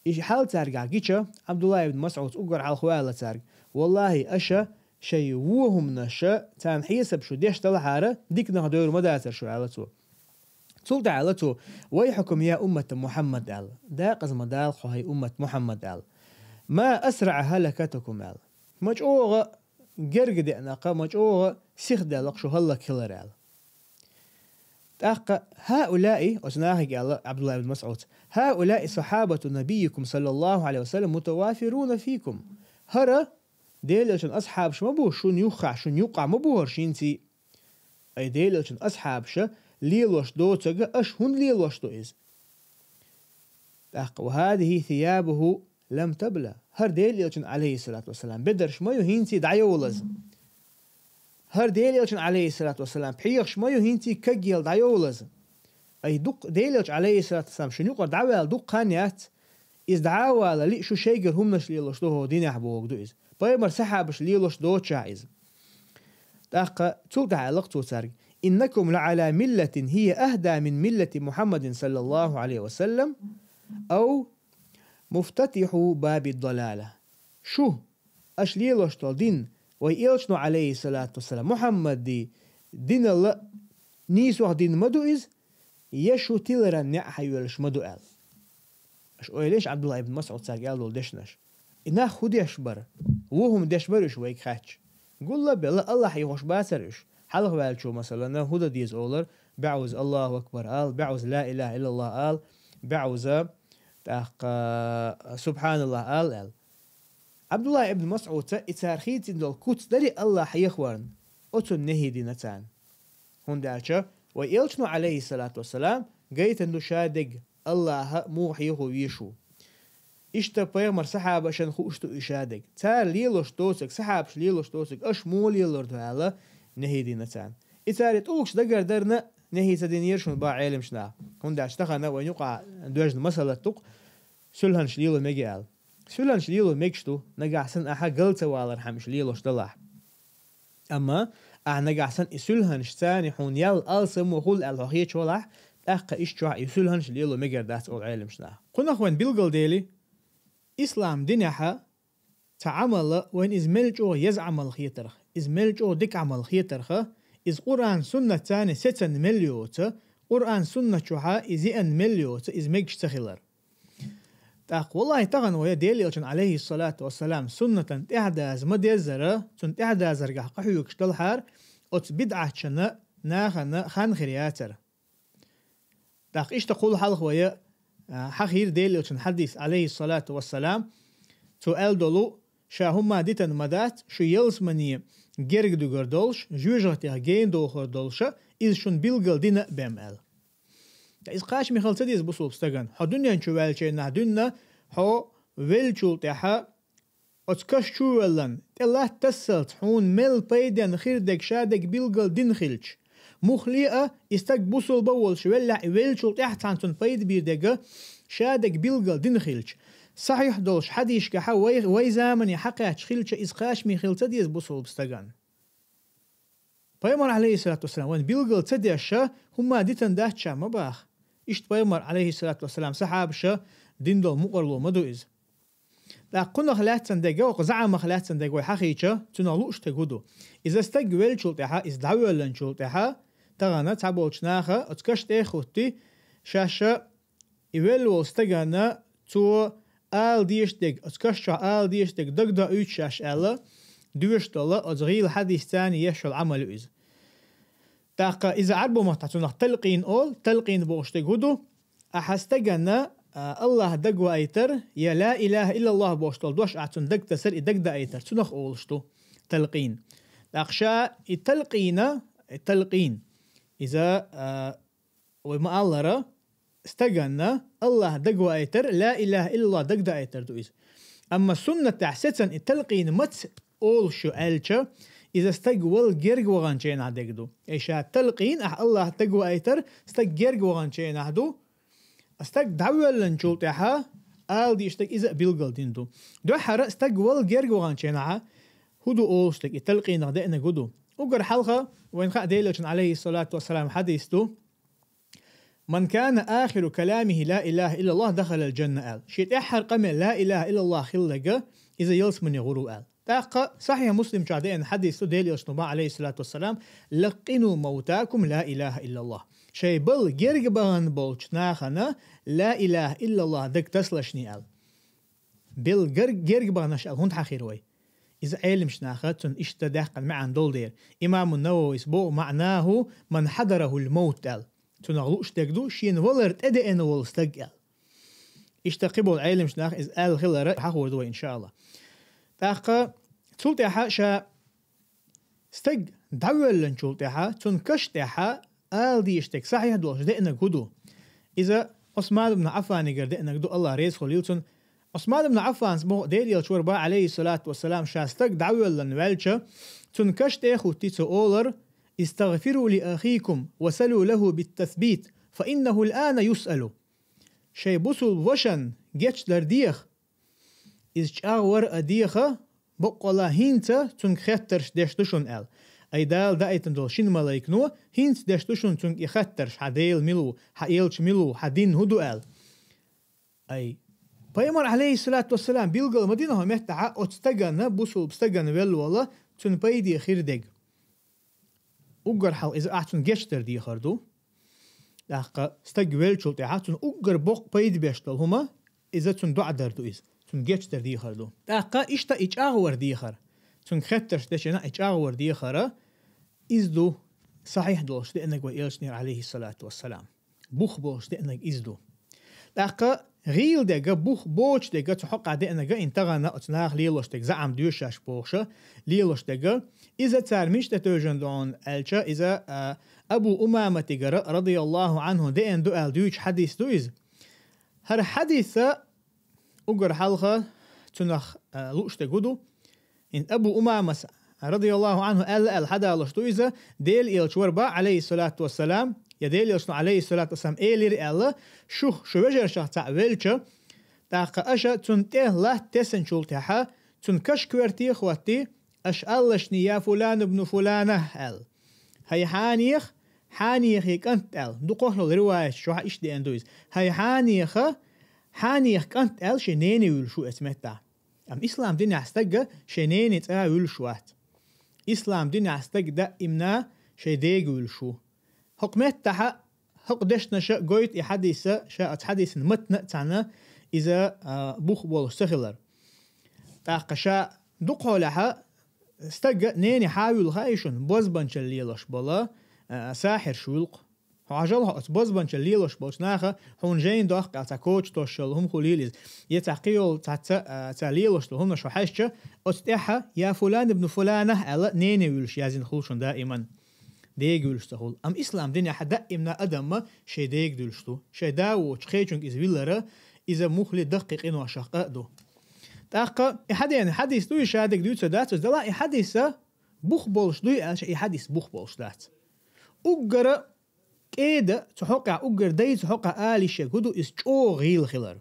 И хьал цаьргахь гича, Абдуллах ибн Масъудс уггар хьалха ваьлла цаьрга: «Валлахи, аша шайн вон хӀуманаш, царна хьесап шу деш делахьара, дика нах девр ма дацара шу», аьлла цо. Цул тӀаьхьа аьлла цо: «Вайхьакум, я уммата Мухьаммад», аьлла. «Декъаза ма дала хьо, хӀай уммат Мухьаммад», аьлла. «Ма асраӀа хӀалакатакум», аьлла. «Ма чӀогӀа герга деана-кх, ма чӀогӀа сиха даьлла-кх шу хӀаллакьхилар», аьлла. ТӀаккха: «ХӀаулаи», оцу нахе аьлла Абдуллах ибн Масъудс, «хӀаулаи сахьабату набиййикум, саллаллаху Ӏалайхи ва саллам, мутавафируна фийкум». ХӀара Делан Элчан асхьабаш ма бу шуна юххехь, шуна юккъехь ма бу хӀара шинций. Ай Делан Элчан асхьабаша лелош доцург аша хӀунда лелош ду иза? ТӀаккха: «Ва хӀазихи сиябуху лам табла». ХӀара Делан Элчан, Ӏалайхиссалату вассалам, бедарш ма ю хӀинций дӀайовлаза. ХӀара Делан Элчан, Ӏалайхиссалату вассалам, пхьегӀаш ма ю хӀинций кагъелла дӀайовлаза. Ай дукха Делан Элча, Ӏалайхиссалату вассалам, шуна юкъара дӀаваьлла дукха хан яц. Иза дӀа а валале, шу шайгара хӀуманаш лелош ду хӀокху динехь бохург ду иза. Пайхамаран сахьабаша лелош доцучохь иза. ТӀаккха цул тӀаьхьа аьлла-кх цо цаьрга: «Иннакум ла Ӏала миллатин хӀия ахда мин миллати Мухьаммадин, саллаллаху Ӏалайхи ва саллам, ау муфтатихьу баби далала». Шу, аша лелош долу дин, вай Элчано, Ӏалайхиссалату вассалам, Мухьаммадан диналла нийсох дин ма ду иза, я шу тиларан неӀ хьайоьллуш ма ду аьлла. Аша ойла еш, Абдулла ибн Масъуд цаьрга аьлла долу дешнаш. И нах хӀун деш бара? Вон хӀума деш бара уьш вайга хаьттича? Гулла а белла, Аллах хьехош бацара уьш. Хьалха ваьллачо, масалана, хӀун дан деза олура: бӀозза «Аллаху акбар» ала, бӀозза «Ла илаха иллаллах» ала, бӀозза, тӀаккха, «Субханаллах» ала аьлла. Абдулла ибн Масъудца и цара хийцина долу куц дарий Аллах хьехаварна, оцунна нахӀий дина царна. ХӀунда аьлча Вай элчано, Ӏалайхиссалату вассалам, гайтан ду шадерг Аллахьа муха хьехо везаш ву. Иштта пайхамар сахьабашан хууш ду и шадерг. Цара лелош доцург, сахьабаш лелош доцург, аша муха лелор ду аьлла, нахьи дина царна. И цара тӀулгаш дагардарна нахьи ца динера шуна боху Ӏеламнаха. ХӀунда аьлча тахана вайна юкъахь доьжна масалат ду-кх, суьлхьанаш лело мега аьлла. Суьлхьанаш лело мегаш ду, нагахь санна ахьа гал ца валархьама уьш лелош далахь. Амма ахьа нагахь санна и суьлхьанаш царна хьуна ял алсам ма хуьлу аьлла хьо хеташ валахь, тӀаккха иштта чохь и суьлхьанаш лело мегар дац олу Ӏеламнаха. Кхунах вайн билгалдели, ислам динехьа цхьа Ӏамал вайн иза мел чӀогӀа еза Ӏамал хетарх, иза мел чӀогӀа дика Ӏамал хетарха, иза Къуръан-суннат царна сецан мел йоца, Къуръан-суннат чохьа иза еан мел йоца, иза мегаш ца хилар. ТӀаккха, валлахӀи, тахана вай Делан элчан, Ӏалайхиссалату вассалам, суннатан тӀаьхьадаза ма-деззара, цунна тӀаьхьадазаргахь къахьоьгуш далхьара, оцу бидӀатчана нахана хан хир яцара. ТӀаккха иштта кхул хьалха вай, а, хьахийра Делан элчан хьадис, Ӏалайхиссалату вассалам, цо аьлла долу: «Ша хӀумма дитан ма дац, шу ялсамане герга дуьгур долуш, жоьжахатех гена дохур долуша, иза шуна билггал дина а бен», – аьлла. Ткъа иза кхачаме хила ца деза бусулба стагана. Хьо дуьнен чу ваьллачу хенахь дуьйна, хьо веллачул тӀаьхьа оцу каш чу а воьллина, тӀе латта тасалц хьуна мел пайденна хир дерг шадерг билггал дина хилча, муххале а и стаг бусулба а волуш веллехь, и веллачул тӀаьхьа цхьаьна цунна пайда бийр дерг шадерг билггал дина хилча, сахьихь долуш хьадисашкахьа вай, вай замане хьакхаьчча хилча, иза кхачаме хила ца деза бусулба стагана. Пайхамар, Ӏалайхиссалату вассалам, вайн билггал ца деш, хӀумма дитан дац ша ма баха. Иштта пайхамар, Ӏалайхиссалату вассалам, сахьабаша дина долу мукъарло ма ду иза. ТӀаккха кхунах лаьцна дерг, окху заӀамах лаьцна дерг вай хьахийча, цунах лууш дерг хӀун ду? Иза стаг веллачул тӀаьхьа, иза дӀавоьллинчул тӀаьхьа, тахана цхьаболчу наха оцу каш тӀе а хӀуттий, шаьш и велла волу стагана цо ала дезаш дерг, оцу каш чохь ала дезаш дерг дагадоуьйту шаьш аьлла, доьшуш долу оцу гӀийла хьадисца еш йолу Ӏамал ю иза. ТӀаккха иза Ӏарбойн маттахь цунах талкъин олу, талкъин бохуш дерг хӀун ду? Ахьа стагана, а, Аллах дагаваийтар, я ла илаха иллаллах бохуш долу дош ахьа цунна дагатасар, и дагадаийтар, цунах олуш ду талкъин. ТӀаккха ша и талкъина, и талкъин, иза, а, вай ма-аллара, стаганна Аллах дагаваийтар, ла илаха иллаллах дагадаийтар ду иза. Амма суннатехь сецан и талкъин маца олуш ю аьлча, иза стаг вала герга ваханчу хенахь дерг ду. Ай ша талкъин ахь Аллах дагаваийтар стаг герга ваханчу хенахь ду, стаг дӀавоьллинчул тӀаьхьа ала дезаш дерг иза а билггал дина ду. Дуьххьара стаг вала герга ваханчу хенахь хӀун ду олуш дерг, и талкъинах деанарг хӀун ду? Уггар хьалха, вайн хаьа Делан элчан, Ӏалайхиссалату вассалам, хьадис ду: «Ман кана ахиру каламихи ла илаха иллаллах дахалал джанна», – аьлла. Шен тӀаьххьара къамел ла илаха иллаллах хилларг, иза ялсамане гӀур ву аьлла. ТӀаккха Сахьихь Муслим чохь деана хьадис ду, Делан элчано боху, Ӏалайхиссалату вассалам: «Лаккъину мавтакум ла илаха иллаллах». Шайн бала герга бахана болчу нахана ла илаха иллаллах дага тасалашний аьлла. Бала гер-, герга баханаш аьлла хӀунда хьахийра вай? Иза Ӏеламчу наха цунна иштта даьккхина маьӀна долу дела. Имаму Нававис боху: «МаӀнаху ман хьадарахул мавт», – аьлла. Цунах лууш дерг ду, шена валар тӀедеана волу стаг аьлла. Иштта кхиболу Ӏеламчу наха иза аьлла хилар хьахор ду вай, иншааллах. ТӀаккха цул тӀаьхьа ша стаг дӀавоьллинчул тӀаьхьа, цунна каш тӀаьхьа ала дезаш дерг сахьихь долуш деанарг хӀун ду? Иза Ӏусман ибн Ӏаффанигара деанарг ду, Аллах реза хуьлийла цунна. Ӏусман ибн Ӏаффанс боху, Делан элча вара боху, Ӏалайхиссалату вассалам, ша стаг дӀавоьллина ваьлча, цунна каш тӀе а хӀуттий, цо олар: «Истагфиру ли ахикум ва салу лаху биттасбит, фа иннаху ал-ана юсъалу». Шайн бусулба вашан гечдар деха, иза чӀагӀвар а деха, баккъалла хӀинца цуьнга хеттарш деш ду шуна аьлла. Ай Дала даийтина долу шина малайкано хӀинца деш ду шуна цуьнга и хаттарш: хьан Дела мила ву, хьан элча мила ву, хьан дин хӀун ду аьлла. Ай, пайхамар, Ӏалайхиссалату вассалам, билгал ма дина хӀокху меттехь оцу стагана, бусулба стагана велла волу, цуьнан пайде хир дерг. Уггар хьалха иза ахь цунна гечдар дехар ду. ТӀаккха стаг веллачул тӀаьхьа цунна уггар боккха пайда беш долу хӀума, иза цунна доӀа дар ду иза. Цунна гечдар дехар ду. ТӀаккха иштта и чӀагӀвар дехар. Цуьнга хеттарш дечу хенахь и чӀагӀвар дехара, иза ду сахьихь долуш деанарг вай элчанера, Ӏалайхиссалату вассалам. Бух болуш деанарг иза ду. ТӀаккха гӀийла дега, бух боцуш дега, цу хьокъехь деанага, ин тахана оцу наха лелош дега, заам доьшуш бохуша, лелош дега, иза цара мича тӀе тевжина ду хьуна аьлча, иза, а, Абу Умаматигара, радияллаху анхӀу, деана ду аьлла дуьйцу хьадис ду иза. ХӀара хьадиса уггар хьалха цунах, а, лууш дерг хӀун ду? ХӀинца Абу Умамас, радияллаху анхӀу, аьлла, аьлла хьадалош ду иза, Делан элча вара бах, алейхиссалату вассалам, я Делан элчано, алейхиссалату вассалам, элира аьлла, шух, шу вежаршах цхьаъ велча, тӀаккха аша цунна тӀе латта тесначул тӀаьхьа, цунна каш-коьрте а хӀоттий, аша аллашний: «Я фулан ибну фулана», аьлла. «ХӀай хьанех, хьанехе кӀант», аьлла. Дукхахйолу риваят чохь иштта деана ду иза. «ХӀай хьанеха, хьанех кӀант», аьлла, шен нене вуьйлуш ву оцу меттехь. Амма ислам динехь стага шен нене цӀа вуьйлуш вац. Ислам динехь стага даимна шен дега вуьйлуш ву. ХӀокху меттахьа, хӀокху дешнаша гойту и хьадиса, ша оцу хьадисан матна а цхьаьна иза, а, бух болуш ца хилар. ТӀаккха ша дукхахьолехьа стага нене хьан вуьйлу хаьий шуна, бозбанчалла лелош болу, а, сахьирш вуьлу-кх. Хьо хьажал хьо оцу бозбанчалла лелош болчу наха, хьуна жайна доккху аьлла, цхьа коча тосуш йолу хӀума хуьлийла иза. Я цхьа кхин йолу цхьацца, а, цхьа лелош долу хӀуманаш хьо хьаьжча, оцу тӀаьхьа, «Я фулан ибну фулана», аьлла, нене вуьйлуш яздина хуьлу шуна даиман. Дега вуьйлуш ца хуьлу. Амма ислам динехь даимна адамна шен дега дуьлуш ду. Шен да воцучу кхечуьнга иза вилара, иза муххале даккхий къиношах къа а ду. ТӀаккха и хьадена хьадис дуй, ша дерг дуьйцур дац иза, делахь и хьадиса бух болуш дуй аьлча, и хьадис бух болуш дац. Уггара кӀеда цу хьокъехь, уггар дай цу хьокъехь ала йиш ерг хӀун ду, иза чӀогӀа гӀийла хилар.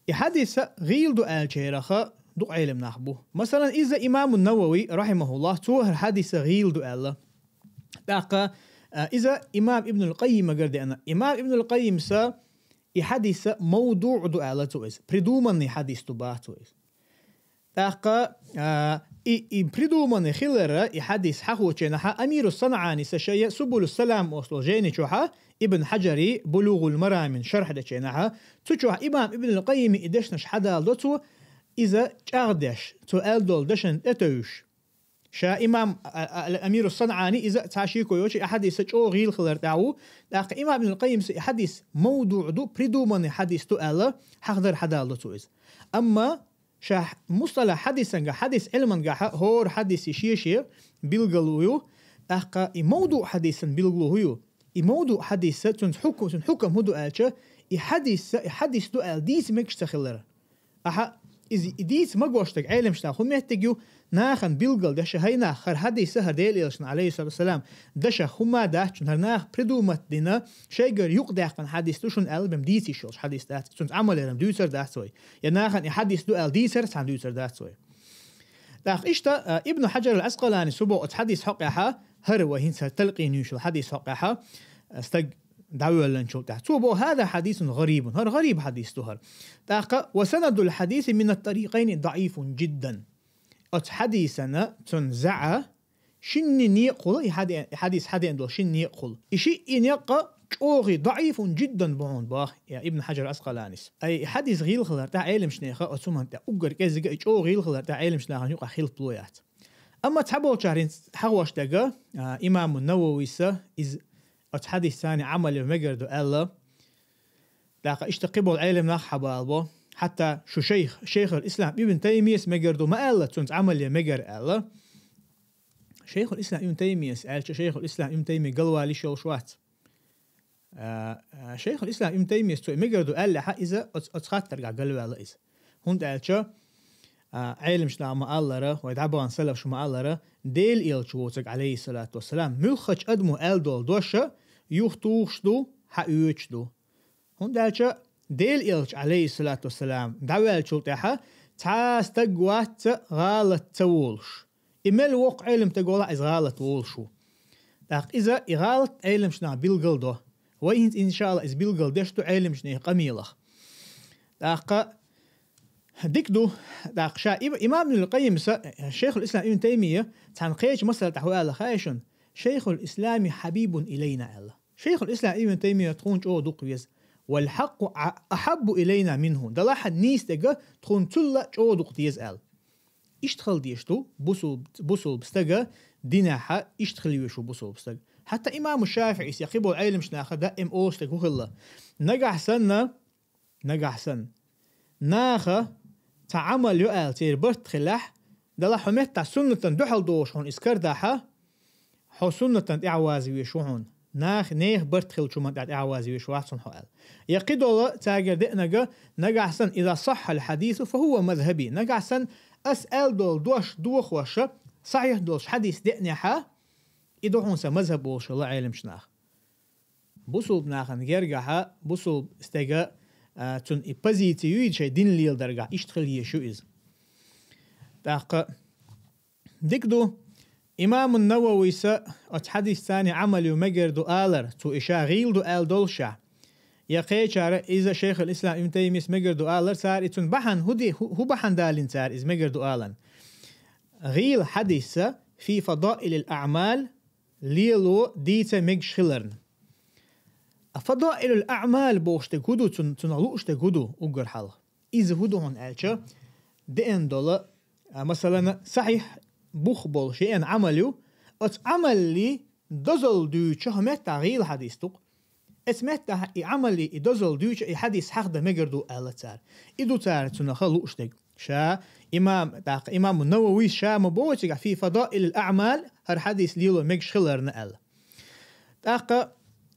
И хьадиса гӀийла ду аьллачарех дукха Ӏелам нах бу. Масалан, иза имаму Навави, рахьимахуллах, цо хӀара хьадиса гӀийла ду аьлла. ТӀаккха, а, иза имам Ибнул Къаййимагара деана. Имам Ибнул Къаййимса и хьадиса мавдуъ ду аьлла цо иза. Придуманный хьадис ду бах цо иза. ТӀаккха, а, и, и придуманный хиларна и хьадис хьахочу хенахьа Амиру СанӀаниса шайа Субулу Салам олуш долу жайни чохьа, Ибн Хьаджари Булугъул Марамин шархь дечу хенахьа, цу чохь имам Ибнул Къаййими и дешнаш хьадалдо цо, иза чӀагӀдеш, цо аьлла долу дашан тӀетевжаш. Ша имам, а, а, Амиру СанӀани иза цхьа шеко йоцуш, и хьадиса чӀогӀа гӀийла хилар тӀехь ву, тӀаккха имам Ибнул Къаййимса и хьадис мавдуъ ду, придуманный хьадис ду аьлла, хьахдар хьадалдо цо иза. Амма ша мусталахь хьадисанга, хьадис Ӏилмангахьа хӀора хьадиси шен-шен билгало ю, тӀаккха и мавдуъ хьадисан билгало хӀун ю? И мавдуъ хьадиса, цуьнца хьукм, цуьнан хьукам хӀун ду аьлча, и хьадиса, и хьадис ду аьлла дийца мегаш ца хилар. Ахьа, иза и дийца магош дерг Ӏелам чу нах хӀун меттиг ю, нахана билгал деш, хӀай нах, хӀара хьадиса, хӀара Делан элчанан, алейхиссалату вассалам, дашах хӀума дац шуна, хӀара наха придумать дина, шайгара юкъадаьккхина хьадис ду шуна аьлла, бен дийца йиш йолуш хьадис дац, цуьнца Ӏамал яран дуьйцур дац вай. Я нахана и хьадис ду аьлла дийцар цхьаьна дуьйцур дац вай. ТӀаккха иштта, а, Ибн Хьаджар ал-Ӏаскъалани субо оцу хьадис хьокъехьа, хӀара вай хӀинца хӀара талкъин юьйшал хьадис хьокъехьа, а, стаг дӀавоьлланчул тӀаьхьа. Цо боху: «ХӀаза хьадисун гӀарибун». ХӀара гӀариб хьадис ду хӀара. ТӀаккха: «Ва санадул хьадиси минат тарикъайни даӀифун жиддан». Оцу хьадисана цунна заьӀа шинна некъахула, и хьаде-, и хьадис хьадеана долу шинна некъахула. И шиъ и некъа чӀогӀий даӀифун жиддан бу хьуна боху, я Ибн Хьаджар Ӏаскъаланис. Ай, и хьадис гӀийла хилар тӀехь Ӏелимчу неха оцу хӀуманна тӀехь уггар кӀезига, и чӀогӀа гӀийла хилар тӀехь Ӏелимчу нахана юкъахь хилпало яц. Амма цхьаболчара хӀинца хьахош дерг, а, имаму Навависа иза оцу хьадисца Ӏамал ян мегар ду аьлла, тӀаккха иштта кхиболу Ӏелам нах хьабалабо. Хьатта шу шайх, шайхул ислам Ибн Таймияс мегар ду ма аьлла, цунца Ӏамал ян мегар аьлла. Шайхул ислам Ибн Таймияс аьлча, шайхул ислам Ибн Таймия галвала йиш йолуш вац. А, а, шайхул ислам Ибн Таймияс цо мегар ду аьллехьа, иза оц-, оцу хаттаргахь галваьлла иза. ХӀунда аьлча, а, Ӏелимчу наха ма-аллара, вай дӀабахана салафаш ма-аллара, Делан элча воцург, алейхиссалату вассалам, муьлххачу адамо аьлла долу доша юхатухуш ду, хьаоьцуш ду. ХӀунда аьлча Делан элча, алейхиссалату вассалам, дӀаваьллачул тӀаьхьа цхьа а стаг вац гӀалат ца волуш. И мел воккха Ӏелам стаг валахь, иза гӀалат волуш ву. ТӀаккха иза и гӀалат Ӏелимчу наха билгал до. Вай хӀинца, иншаалла, иза билгал деш ду Ӏелимчу нехан къамелах. ТӀаккха дика ду, тӀаккха ша Иб-, имам Ибнул Къаййимса, шайхул ислам Ибн Таймия, цхьана кхечу масала тӀехь хӀун аьлла хаьий шуна: «Шайхул ислами хьабибун илайна», аьлла. Шайхул ислам Ибн Таймия тхуна чӀогӀа дукха веза. «Вал хьакъу а-, ахьаббу илайна минху». Далахь нийса дерг тхуна цул а чӀогӀа дукха деза аьлла. Иштта хила дезаш ду бусулб-, бусулба стага динехьа, иштта хила везаш ву бусулба стаг. Хьатта имаму ШафиӀис я кхиболу Ӏелимчу наха даим олуш дерг хӀун хилла: нагахь санна Нагахь санна наха цхьа Ӏамал ю аьлла церан барт хилахь, далахь хьо меттахь суннатан дуьхьал догӀуш хьуна иза карадахьа, хьо суннатан тӀаьхьавазвеш ву хьуна. Нах, нехан барт хилчу хӀуман тӀаьхьавазвеш вац хьуна хьо аьлла. Я кхидолу цаьргара деанарг, нагахь санна иза сахьхьал хьадису, фа хӀува мазхьаби. Нагахь санна ас аьлла долу дош дохоша, сахьихь долуш хьадис деанехьа, и ду хьуна сан мазхьаб олуш хилла Ӏеламчу нах. Бусулба нахана гергахьа, бусулба стега, а, цунна и позиция ю иза шайн дин леладаргахь, иштта хила езаш ю иза. ТӀаккха дика ду, имаму Нававийса оцу хьадисцани Ӏамал ю мегар ду алар, цо и ша гӀийла ду аьлла долуша. Я кхечара иза Шайхул Ислам Ибн Таймийс мегар ду алар, цара и цунна бахьана хӀу де-, хӀу, хӀу бахьана далийна цара иза мегар ду алан. ГӀийла хьадисса фи фадаилил аъмал лело дийца мегаш хиларна. А фадаилул аъмал бохуш дерг хӀу ду, цун-, цунах лууш дерг хӀу ду уггар хьалха? Иза хӀу ду хьуна аьлча, деана долу, а, масалана, сахьихь бух болуш еана Ӏамал ю, оцу Ӏамалли дозалла дуьйцу хӀу меттахь гӀийла хьадис ду-кх. Эцу меттахь и Ӏамалли и дозалла дуьйцу и хьадис хьахдан мегар ду аьлла цара. И ду цара цунаха лууш дерг. Ша имам, тӀаккха имаму Нававийс ша ма боху цигахь фи фадаилил аъмал, хӀара хьадис лело мегаш хиларна аьлла. ТӀаккха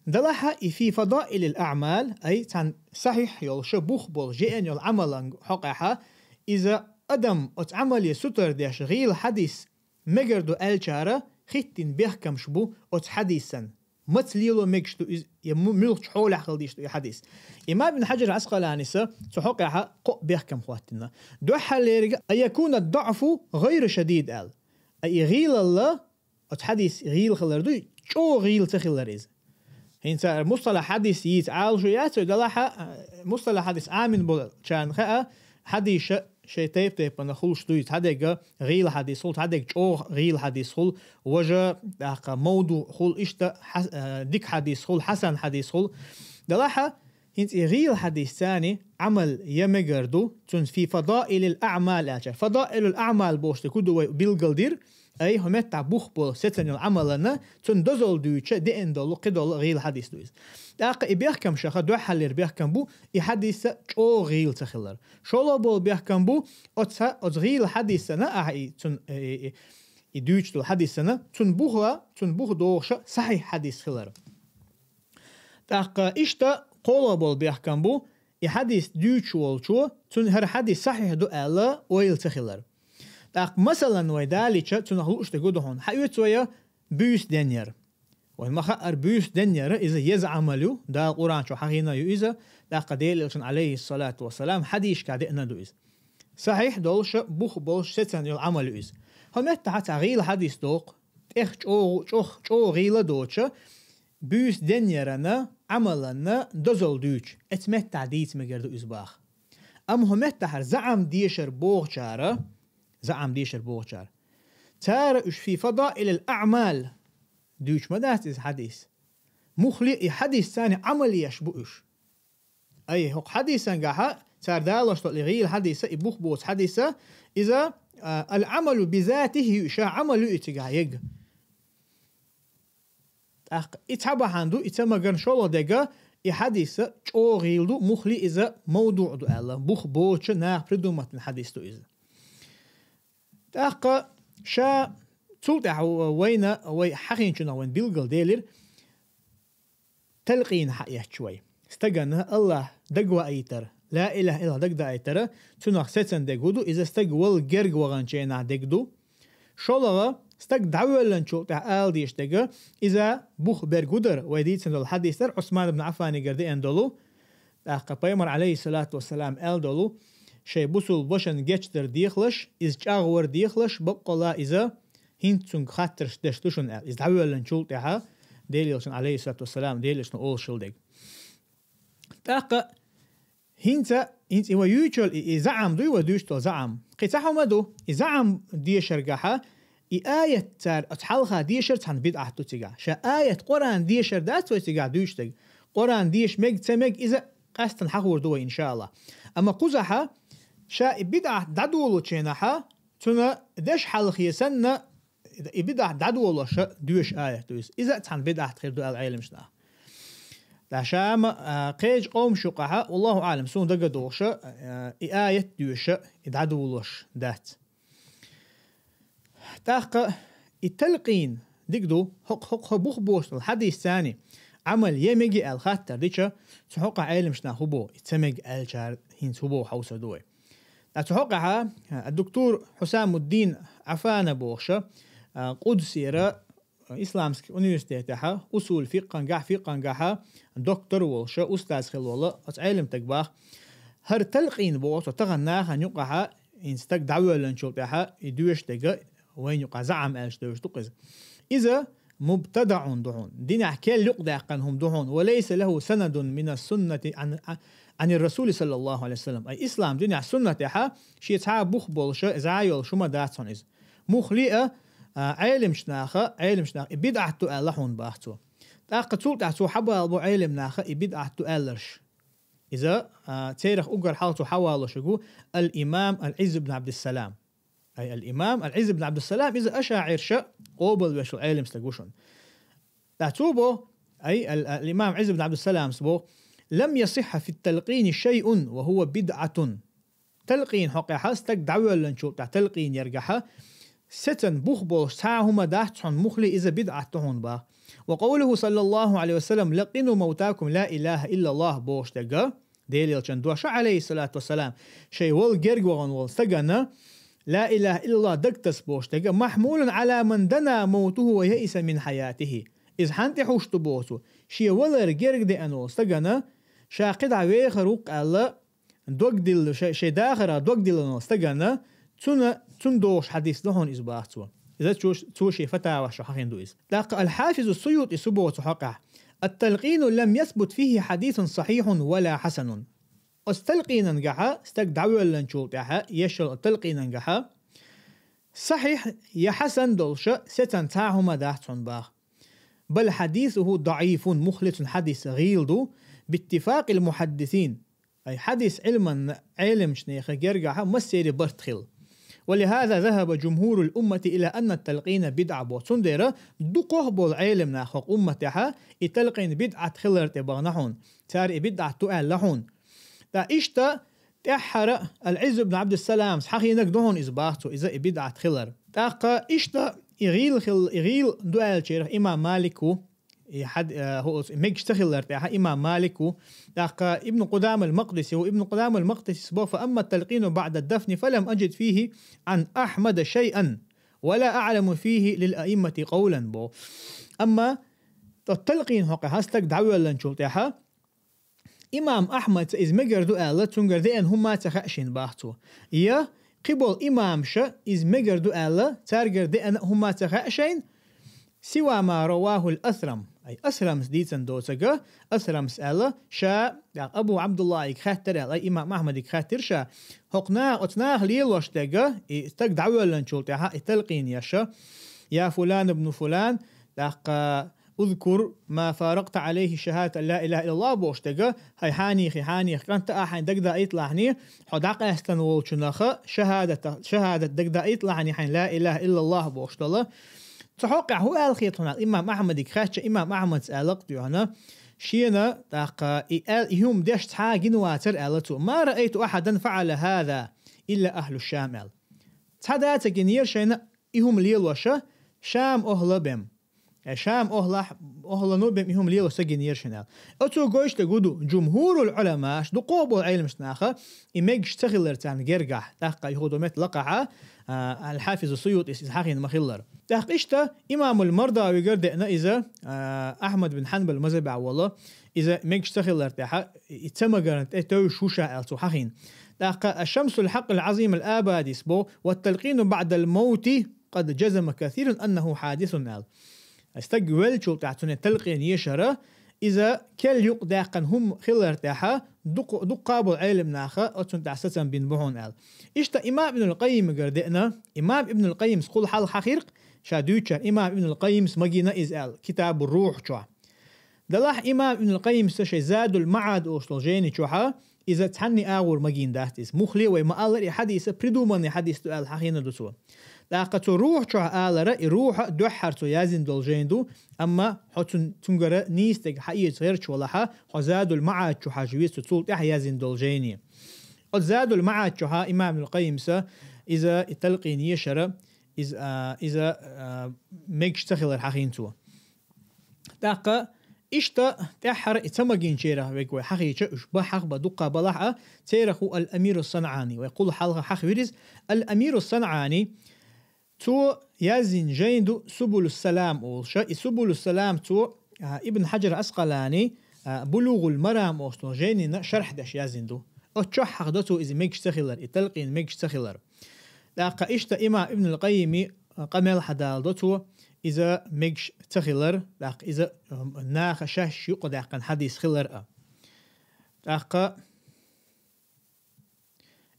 далахьа и фи фадаилил аъмал, ай, цхьана сахьихь йолуша бух болу жеана йолу Ӏамалан хьокъехьа, иза адам оцу Ӏамале сутар деш гӀийла хьадис мегар ду аьлчара хӀиттина бехкамаш бу оцу хьадисан. Маца лело мегаш ду иза, я му-, муьлхачу хьолехь хила дийш ду и хьадис. Имам Ибн Хьаджар Ӏаскъаланиса цу хьокъехьа кхоъ бехкам хӀоттина. Дуьххьарлерга, ан якуна даъфу гӀайра шадид аьлла. А и гӀийлалла, оцу хьадис гӀийла хилар дуй, чӀогӀа гӀийла ца хилар иза. ХӀинца мусталахь хьадис йийца Ӏалашо яц вай далахьа, мусталахь хьадис Ӏамин болчарна хаьа, хьадиша шайн тайп-тайпана хуьлуш дуй, цхьадерг гӀийла хьадис хуьлу, цхьадерг чӀогӀа гӀийла хьадис хуьлу, важа, тӀаккха мавду хуьлу, иштта хьас-, а, дика хьадис хуьлу, хьасан хьадис хуьлу. Далахьа, хӀинца и гӀийла хьадисцани Ӏамал я мегар ду, цунна фи фадаилил аъмал аьлча. Фадаилул аъмал бохуш дерг хӀу ду вай билгалдира, ай, хӀу меттахь бух болу сецан йолу Ӏамалана, цунна дозалла дуьйцу деана долу, кхидолу гӀийла хьадис ду иза. ТӀаккха и бехкамашаха дуьххьарлера бехкам бу, и хьадисса чӀогӀа гӀийла ца хилар. ШолгӀа болу бехкам бу, оцу, оцу гӀийла хьадисана, ахьа и, цун, и, и, и дуьйцу долу хьадисана, цунна буха, цунна буха догӀуша сахьихь хьадис хилар. ТӀаккха иштта кхоалгӀа болу бехкам бу, и хьадис дуьйцуш волчо, цунна хӀара хьадис сахьихь ду аьлла, ойла ца хилар. ТӀаккха, масалан, вай далийча, цунах лууш дерг хӀу ду хьуна. Хьаоьцу вай буьйса денъяр. Вайн ма хаъара буьйса денъяра, иза еза Ӏамал ю, Дала Къуръан чу хьахийна ю иза, тӀаккха Делан Элчан, алейхиссалату вассалам, хьадисашкахь деана ду иза. Сахьихь долуша, бух болуш сецан йолу Ӏамал ю иза. ХӀу меттахьа цхьа гӀийла хьадис доккху, тӀех чӀогӀу, чӀох, чӀогӀа гӀийла доцуша, буьйса денъярана, Ӏамаланна дозалла дуьйцу, эцу меттахь дийца мегар ду иза баха. Амма хӀу меттахьара заӀам дешар бохучара, заӀам дешар бохучара, цара уьш фи фадаилил аъмал дуьйцу ма дац иза хьадис. Мухли и хьадисцани Ӏамал еш бу уьш. Ай, хӀокху хьадисангахьа, цара далош долу и гӀийла хьадиса, и бух боцу хьадиса, иза, а, ал-Ӏамалу бизатихи ю, ша Ӏамал ю и цигахь ега. ТӀаккха и цхьа бахьана ду, и ца маган шолгӀа дега, и хьадиса чӀогӀа гӀийла ду, мухли иза мавдуъ ду аьлла, бух боцуча наха придуматан хьадис ду иза. ТӀаккха ша цул тӀаьхьа вайна, вай хьахинчунах вайн билгал делира, талкъийна хьаэцча вай. Стагана Аллах дагаваийтар, ла илаха иллаллах дагдаийтара, цунах сецан дег хӀу ду, иза стаг вал герга ваханчу хенахь дег ду. ШолгӀа, стаг дӀавоьлланчул тӀаьхьа ала дезаш дега, иза бух берг хӀу дара, вай дийцина долу хьадис дара, Ӏусман ибн Ӏаффанигара деана долу, тӀаккха Пайхамар, алейхиссалату вассалам, аьлла долу, шайн бусул башан гечдар дехалаш, иза чӀагӀвар дехалаш, баккъала иза хӀинца цунга хаттарш деш ду шуна аьлла. Иза дӀавоьлланчул тӀаьхьа, Делан Элчан, алейхиссалату вассалам, Делан Элчана олуш хилла дег. ТӀаккха хӀинца, хӀинца и вай юьйцуш йолу и, и заӀам дуй, вай дуьйцуш долу заӀам. Кхин цхьа хӀума ду, и заӀам дешаргахьа, и аят цара оцу хьалха дешар цхьана бидӀат ду цигахь. Ша аят Къуръан дешар дац вай цигахь дуьйцуш дерг. Къуръан деша мега, ца мега, иза къаьстина хьахор ду вай, иншааллах. Амма кхузахьа, ша и бидӀат дӀадолучу хенахьа, цуьнан деш хьалхе санна, и бидӀат дӀадолуша доьшу аят ду иза. Иза а цхьана бидӀат хир ду аьлла Ӏеламчу наха. ТӀаккха Шама, а, кхеча къомаш юкъахьа, Аллаху аӀлам, суна дага догӀуша, а, и аят доьша, и дӀадолалуш дац. ТӀаккха и талкъин дика ду, хӀокху, хӀокху, хӀокху бух бохуш долу хьадис царна Ӏамал е мега аьлла хаттар дича, цу хьокъехь Ӏеламчу наха хӀун боху, и ца мега аьллачара хӀинца хӀун боху хьовсур ду вай. ТӀаккха цу хьокъехьа, а, доктор Хьусамуддин Афана бохуша, а, Къудсера, а, исламский университетехьа, усул фикъхангахь, фикъхангахьа доктор волуша, устаз хилла волу оцу Ӏеламстага баха, хӀара талкъин боху, цо тахана нахана юкъахьа, хӀинца стаг дӀавоьллинчул тӀаьхьа, и доьшуш дерг, вайна юкъахь заӀам аьллаш девзаш ду-кх иза. Иза мубтадаӀун ду хьуна. Динехь керла юкъадаьккхина хӀума ду хьуна. Ва лайса лаху санадун мина суннати Ӏан, Ӏанир Расули саллаллаху Ӏалайхи ва саллам. Ай ислам динехь суннатехьа шен цхьа а бух болуша, зӀе йолуш хӀума дац хьуна иза. Муххале а, а, Ӏеламчу наха, Ӏеламчу наха и бидӀат ду аьлла хьуна баха цо. ТӀаккха цул тӀаьхьа цо хьабалабо Ӏелам наха и бидӀат ду аьлларш. Иза, а, церах уггар хьалха цо хьавалош верг ву ал-имам ал-Ӏизз ибн Ӏабдиссалам. Ай, ал-имам ал-Ӏизз ибн Ӏабдиссалам, иза ашаӀирша къобалвеш волу Ӏеламстаг ву шуна. ТӀаккха цо боху, ай, ал-, ал-имам Ӏизз ибн Ӏабдиссаламс боху: «Лам ясихха фит талкъини шайъун ва хӀува бидӀатун». Талкъин хьокъехьа стаг дӀавоьллинчул тӀаьхьа талкъин яргахьа, сецан бух болуш цхьа а хӀума дац хьуна, муххале иза бидӀат ду хьуна баха. Ва къовлуху саллаллаху Ӏалайхи ва саллам: «Лаккъину мавтакум ла илаха иллаллах», бохуш дерг, Делан Элчан доша, Ӏалайхиссалату вассалам, шайн вала герга вахана волу стагана «Ла илаха иллаллах» дагтаса бохуш дерг, «махьмулун Ӏала ман дана мавтуху ва яиса мин хьаятихи». Иза хьанна тӀехь хӀуш ду боху цо? Шен валар герга деана волу стагана, ша кхидӀа вехар ву-кх аьлла, дог дилла, шай, шайн дахарах дог диллина волу стагана, цунна, цунна догӀуш хьадис ду хьуна иза баха цо. Иза цо, цо шен фатаваш чу хьахийна ду иза. ТӀаккха ал-Хьафизу Суютис хӀун боху цу хьокъехь: «Ат-талкъину лам ясбут фихи хьадисун сахьихьун ва ла хьасанун». Оцу талкъинангахьа, стаг дӀавоьллинчул тӀаьхьа еш йолу талкъинангахьа, сахьихь я хьасан долуша сецан цхьа а хӀума дац хьуна баха. «Бал хьадисуху даӀифун», муххале цуьнан хьадис гӀийла ду, «биттифакъил мухьаддисин». Ай хьадис Ӏилман Ӏеламчу нехан гергахьа массеран барт хилла. «Ва лихаза захаба жумхурул уммати ила анна талкъина бидӀа», бо. Цундела дукхах болу Ӏелам нах хӀокху умматехьа и талкъин бидӀат хилар тӀе бахана хьуна. Цара и бидӀат ду аьлла хьуна. ТӀаккха иштта тӀаьххьара ал-Ӏизз ибн Ӏабдиссаламс хьахийнарг ду хьуна иза баха цо, иза и бидӀат хилар. ТӀаккха иштта и гӀийла хилла, и гӀийла ду аьллачерах имам Малик ву, и хьад-, э, хӀу-, мегаш ца хилар тӀехьа имам Малик ву, тӀаккха Ибн Къудамал Макъдиси ву, Ибн Къудамал Макъдисис бо: «Фа амма талкъину баъда дафни фалам аджид фихи Ӏан Ахьмада шайъан, ва ла аъламу фихи лил аиммати къавлан», бо. Амма тӀо талкъин хӀокху хьан стаг дӀавоьллинчул тӀехьа, имам Ахьмадца иза мегар ду аьлла, цуьнгара деана хӀумма а ца хаьа шайна баха цо. Я кхиболу имамша иза мегар ду аьлла, цаьргара деана а хӀумма а ца хаьа шайна, сива ма равахул Асрам. Ай, Асрамс дийцина доцург, Асрамс аьлла, ша, тӀаккха Абу Ӏабдуллахьига хаьттира аьлла, ай, имам Ахьмадига хаьттира ша, хӀокху наха, оцу наха лелош дерг, и стаг дӀавоьллинчул тӀаьхьа, и талкъин еша, я фулан ибн фулан, тӀаккха «Узкур ма фаракъта Ӏалайхи шахадата ан ла илаха иллаллах», бохуш дерг, хьайн хьанехе, хьанехан кӀант а хьайн дагадаийталахьний, хьо дӀакъаьстина волчунаха шахадата, шахадат дагадаийталахьний хьайн ла илаха иллаллах бохуш долу. Цу хьокъехь хӀун аьлла хета хьуна аьлла, имам Ахьмадига хаьттича, имам Ахьмадс аьлла-кх тӀехьана, шена, тӀаккха, и аьл-, и хӀума деш цхьа а гина вацара аьлла цо. «Ма раайту ахьадан фаӀала хаза илла ахьлу Шам», аьлла. Цхьа а ца гинера шайна и хӀума лелоша Шам охьла бен. Э, Шам охьлахь-, охьлано бен и хӀума лелош ца гинера шайна аьлла. Оцо гойтуш дерг хӀун ду, жумхурул Ӏуламаш, дукхах болу Ӏеламчу наха, и мегаш ца хилар царна гергахь, тӀаккха и хӀу ду метта лакхахьа, а, Ал-Хьафизу Суютис иза хьахийна ма-хиллара. ТӀаккха иштта имамул Мардавигара деана иза, а, Ахьмад бин Хьанбал мазхабехь волу, иза мегаш ца хилар тӀехьа, и ца магарна тӀе тевжаш ву ша аьлла цо хьахийна. ТӀаккха Аш-Шамсул Хьакъ ал-Ӏазим ал-Абадис бо: «Ва талкъину баъдал мавти къад жазама касирун аннаху хьадисун», аьлла. Стаг веллачул тӀаьхьа цунна талкъин ешара, иза керла юкъадаьккхина хӀума хилар тӀехьа, дукха-, дуккха болу Ӏелам наха оцунна тӀехь сацам бина бу хьуна аьлла. Иштта имам Ибнул Къаййимигара деана, имам Ибнул Къаййимс кхул хьалха хьахийра-кх, ша дуьйцучара имам Ибнул Къаййимс магийна иза аьлла, Китабур Рухь чохь. Делахь имам Ибнул Къаййимса шайн Задул МаӀад олуш долу жайни чохьа, иза цхьанний агӀор магийна дац иза. Муххале вай ма-аллара, и хьадиса придуманный хьадис ду аьлла хьахийна ду цо. ТӀаккха цу рухьа чу алара, и рухьа дуьххьара цо яздина долу жайна ду, амма хьо цун, цуьнгара нийса дерг хьаэца гӀерташ валахь, хьо Задул МаӀад чу хьажа веза цо, цул тӀаьхьа яздина долу жайни. Оцу Задул МаӀад чу имам Ибнул Къаййимса иза и талкъин ешара, иза, а, иза, а, мегаш ца хилар хьахийна цо. ТӀаккха иштта тӀаьххьара и ца магийначарах верг вай хьахийча, уьш бан хьахба дуккха балахь а, царах ву Ал-Амиру СанӀани, вай кхул хьалха хьахвира иза. Ал-Амиру СанӀани, цо яздина жайна ду Субулус Салам олуша, и Субулус Салам цо, а, Ибн Хьаджар Аскъалани, а, Булугъул Марам олуш долу жайнина шархь деш яздина ду. Оцу чохь хьахдо цо иза мегаш ца хилар, и талкъин мегаш ца хилар. ТӀаккха иштта имам Ибнул Къаййими къамел хьадалдо цо, иза мегаш ца хилар, тӀаккха иза, м, наха шаьш юкъадаьккхина хьадис хилар а. ТӀаккха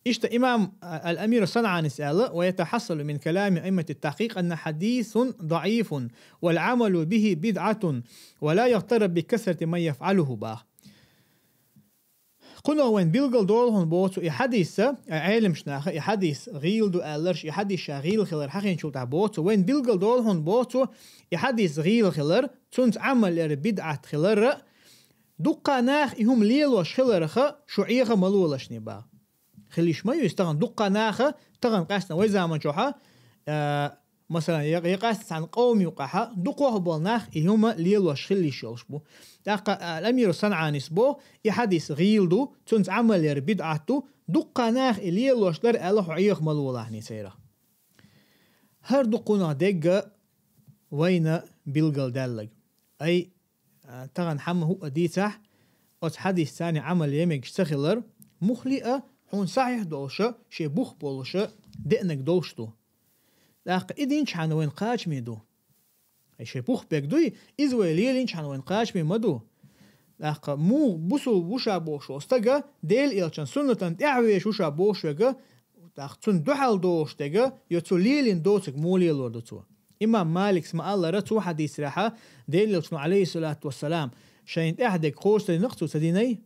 иштта имам, а, Ал-Амир СанӀанис аьлла: «ويتحصل من كلام أئمة التحقيق أن حديث ضعيف والعمل به بدعة ولا يغتر بكثرة من يفعله», бах. Кхунах вайн билгал долу хьуна боху цо и хьадисса, а, Ӏеламчу наха и хьадис гӀийла ду аьлларш, и хьадис ша гӀийла хилар хьахийначул тӀаьхьа боху цо, вайн билгал долу хьуна боху цо, и хьадис гӀийла хилар, цунца Ӏамал яр бидӀат хилар а, дуккха наха и хӀума лелош хиларха шу Ӏеха ма лолашний, бах. Хила йиш ма ю иза тахана, дуккха наха тахана къаьстина вай заман чохьа, а, масалан, я, я къаьстина цхьана къовми юкъахьа, дукхох болу нах и хӀума лелош хила йиш йолуш бу. ТӀаккха, а, Ал-Амиру СанӀанис боху, и хьадис гӀийла ду, цунца Ӏамал яр бидӀат ду, дуккха наха и лелош дара аьлла хьо Ӏеха ма лолахний церах. ХӀара ду кхунах дегга вайна билгал даьллаг. Ай, а, тахана хьамма хӀуъа дийцахь, оцу хьадисца Ӏамал ян мегаш ца хилар, муххале а хьуна сахьихь долуша, шен бух болуша, деанарг долуш ду. ТӀаккха и динчхьана вайн кхачаме ду. Ай, шен бух берг дуй, иза вай лелинчхьана вайн кхачаме ма ду. ТӀаккха муха бусулба ву ша бохуш волу стага, Делан элчан суннатан тӀаьхьавеш ву ша бохуш верга, тӀаккха цунна дуьхьал дохуш дерга, я цо лелийна доцург муха лелор ду цо? Имам Маликс ма-аллара, цо хьадийцарехьа, Делан элчано, Ӏалайхиссалату вассалам, шайна тӀаьхьа дерг кхочушдинарг цо ца динай?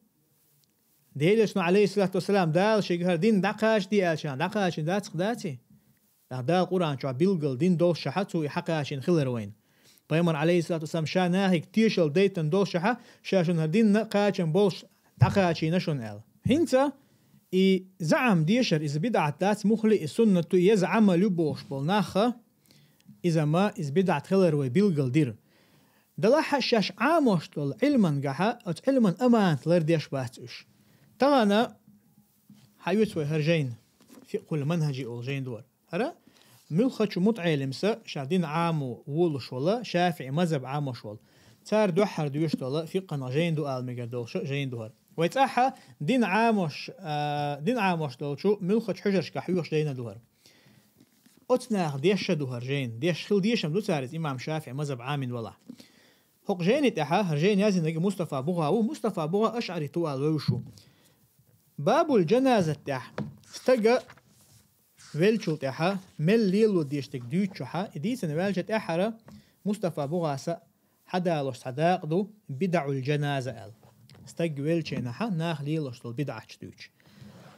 Делан элчано, Ӏалайхиссалату вассалам, Дала шега хӀара дин дӀакхачаде аьлча, дӀакхачийна дацахь, даций? ТӀаккха Дала Къуръан чохь билггал дин долуш шахьа, цо и хьакхачийна хилар вайна. Пайхамар, Ӏалайхиссалату вассалам, ша нахе тешалла дайтина долуш шахьа, ша шуна хӀара динна кхачам болуш дӀакхачийна шуна аьлла. ХӀинца и заӀам дешар, иза бидӀат дац, муххале и суннат ду, еза Ӏамал ю бохуш болу нахха, иза ма, иза бидӀат хилар вай билггал дира. Далахь а шаьш Ӏамош долу Ӏилман гахьа, оцу Ӏилман аманат лардеш бац уьш. Тахана хьаоьцу вай хӀара жайна, Фикъхул Манхажи олу жайна дора. ХӀара муьлххачу мутаӀелимса ша дин Ӏамо волуш волу, ШафиӀи мазхӀаб Ӏамош волу. Цара дуьххьара доьшуш долу фикъханах жайна ду ала мегар долуша жайна ду хӀара. Вай цӀахьа дин Ӏамош, а, дин Ӏамош долчу муьлххачу хьуьжаршкахь хьоьхуш жайна ду хӀара. Оцу наха дешша ду хӀара жайна. Деш хила дешам ду цара иза имам ШафиӀи мазхӀаб Ӏамин валахь. ХӀокху жайни тӀехьа, хӀара жайна яздинарг Мустафа БугӀа ву. Мустафа БугӀа ашӀари ту ала вевзаш ву. Бабул жаназат тӀехь стага веллачул тӀехьа мел лело дезаш дерг дуьйцучохьа, и дийцина ваьлча тӀаьххьара Мустафа БугӀаса хьадалош цхьа дакъа ду, бидаӀул жаназа аьлла. Стаг веллачийнахьа наха лелош долу бидӀаташ дуьйцуш.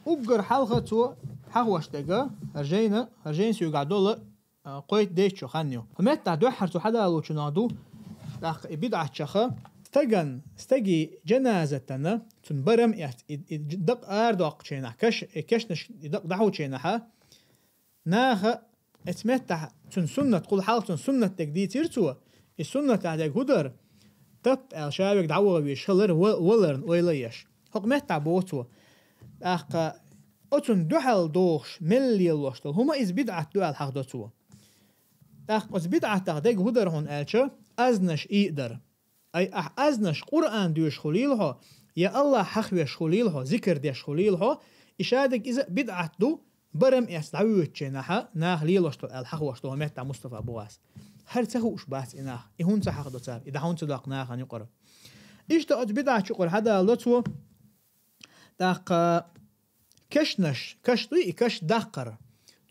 Уггар хьалха цо хьахош дерга, хӀара жайна, хӀара жайна соьгахь долу, а, кхойтта-дейтта шо хан ю. Хьо меттахь дуьххьара цо хьадалочунах ду, тӀаккха и бидӀатчаха, стаган, стаги жаназатана, цунна барам эцна, и, и дакъа арадоккхучийнахь, каш, и кешнаш и дакъа дӀахьучийнахьа, наха эцу меттахь цунна суннат, кхул хьалха цунна суннат дерг дийцира цо, и суннатахь дерг хӀу дара, тапп аьлла шавег дӀаваха веш хилар ва-, валарна ойла еш. ХӀокху меттахь боху цо. ТӀаккха оцунна дуьхьал дохуш, мел лелош долу хӀума иза бидӀат ду аьлла хьахдо цо. ТӀаккха оцу бидӀатах дерг хӀу дара хьуна аьлча, азнаш и а дара. Ай, ахь азнаш Къуръан доьшуш хуьлийла хьо, я Аллах хьахвеш хуьлийла хьо, зикр деш хуьлийла хьо, и шадерг иза бидӀат ду, барам эцна дӀавоьдучийнахьа, наха лелош долу аьлла хьахош долу меттахь Мустафа БугӀас. ХӀара ца хууш бац и нах, и хӀунда ца хьахдо цара, и дӀа хӀунда ца доккху нахана юкъара. Иштта оцу бидӀатчу юкъара хьадалдо цо, тӀаккха кешнаш, каш дуй, и каш даккхар.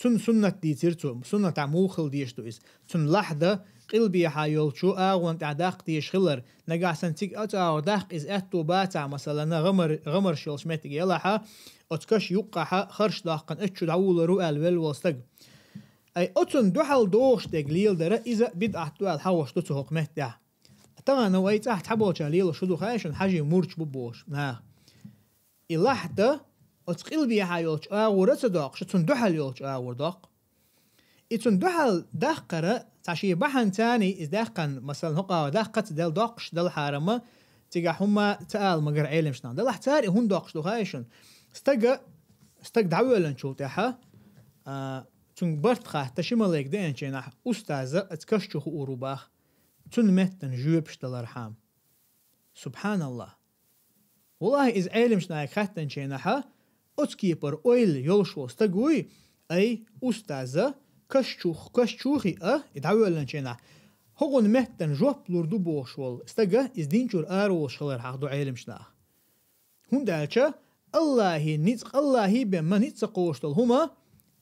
Цунна суннат дийцира цо, суннатахь муха хила дезаш ду иза. Цунна лахьда, къилбехьа йолчу агӀон тӀехь даккха дезаш хилар. Нагахь санна цига оцу агӀор даккха иза аьтто бацахь, масалана, гӀамар-, гӀамарш йолчу меттиге ялахьа, оцу каш юккъахьа харш доккхана оцу чу дӀавуллур ву аьлла велла волу стаг. Ай, оцун дуьхьал догӀуш дерг леладар, иза бидӀат ду аьлла хьагӀош ду цу хӀокху меттехь. Тахана вай цӀахь цхьаболчара лелош хӀун ду хаьий шуна, хьажий мурдаш бу бохуш наха. И лахьда оцу къилбехьа йолчу агӀора ца доккхуш, цунна дуьхьал йолчу агӀора доккху. И цунна дуьхьал даккхар, цхьа шен бахьана царний иза даьккхина, масалан, хӀокху агӀор даккха ца делла, доккхуш делла хьарам, цигахь хӀумма ца ала магара Ӏеламчу наха. Делахь цара и хӀунда доккхуш ду хаьий шуна? Стага, стаг дӀавоьллинчул тӀаьхьа, а, цуьнга барт хатта ши малайк деанчу хенахь, устаза оцу каш чу хуур ву боху, цунна меттана жоьпаш далархьама. СубхьаналлахӀ! ВаллахӀи, иза Ӏеламчу нахе хаьттинчу хенахь, оцу кепара ойла йолуш волу стаг вуй, ай, устаза, каш чу, каш чу хиъна, и дӀавоьллинчу хенахь, хӀокхунна меттана жоп лур ду бохуш волу стага иза дин чуьра ара волуш хилар хьаха ду Ӏеламчу наха. ХӀунда аьлча АллахӀан ницкъ, АллахӀе бен ма ницкъ ца кхочуш долу хӀума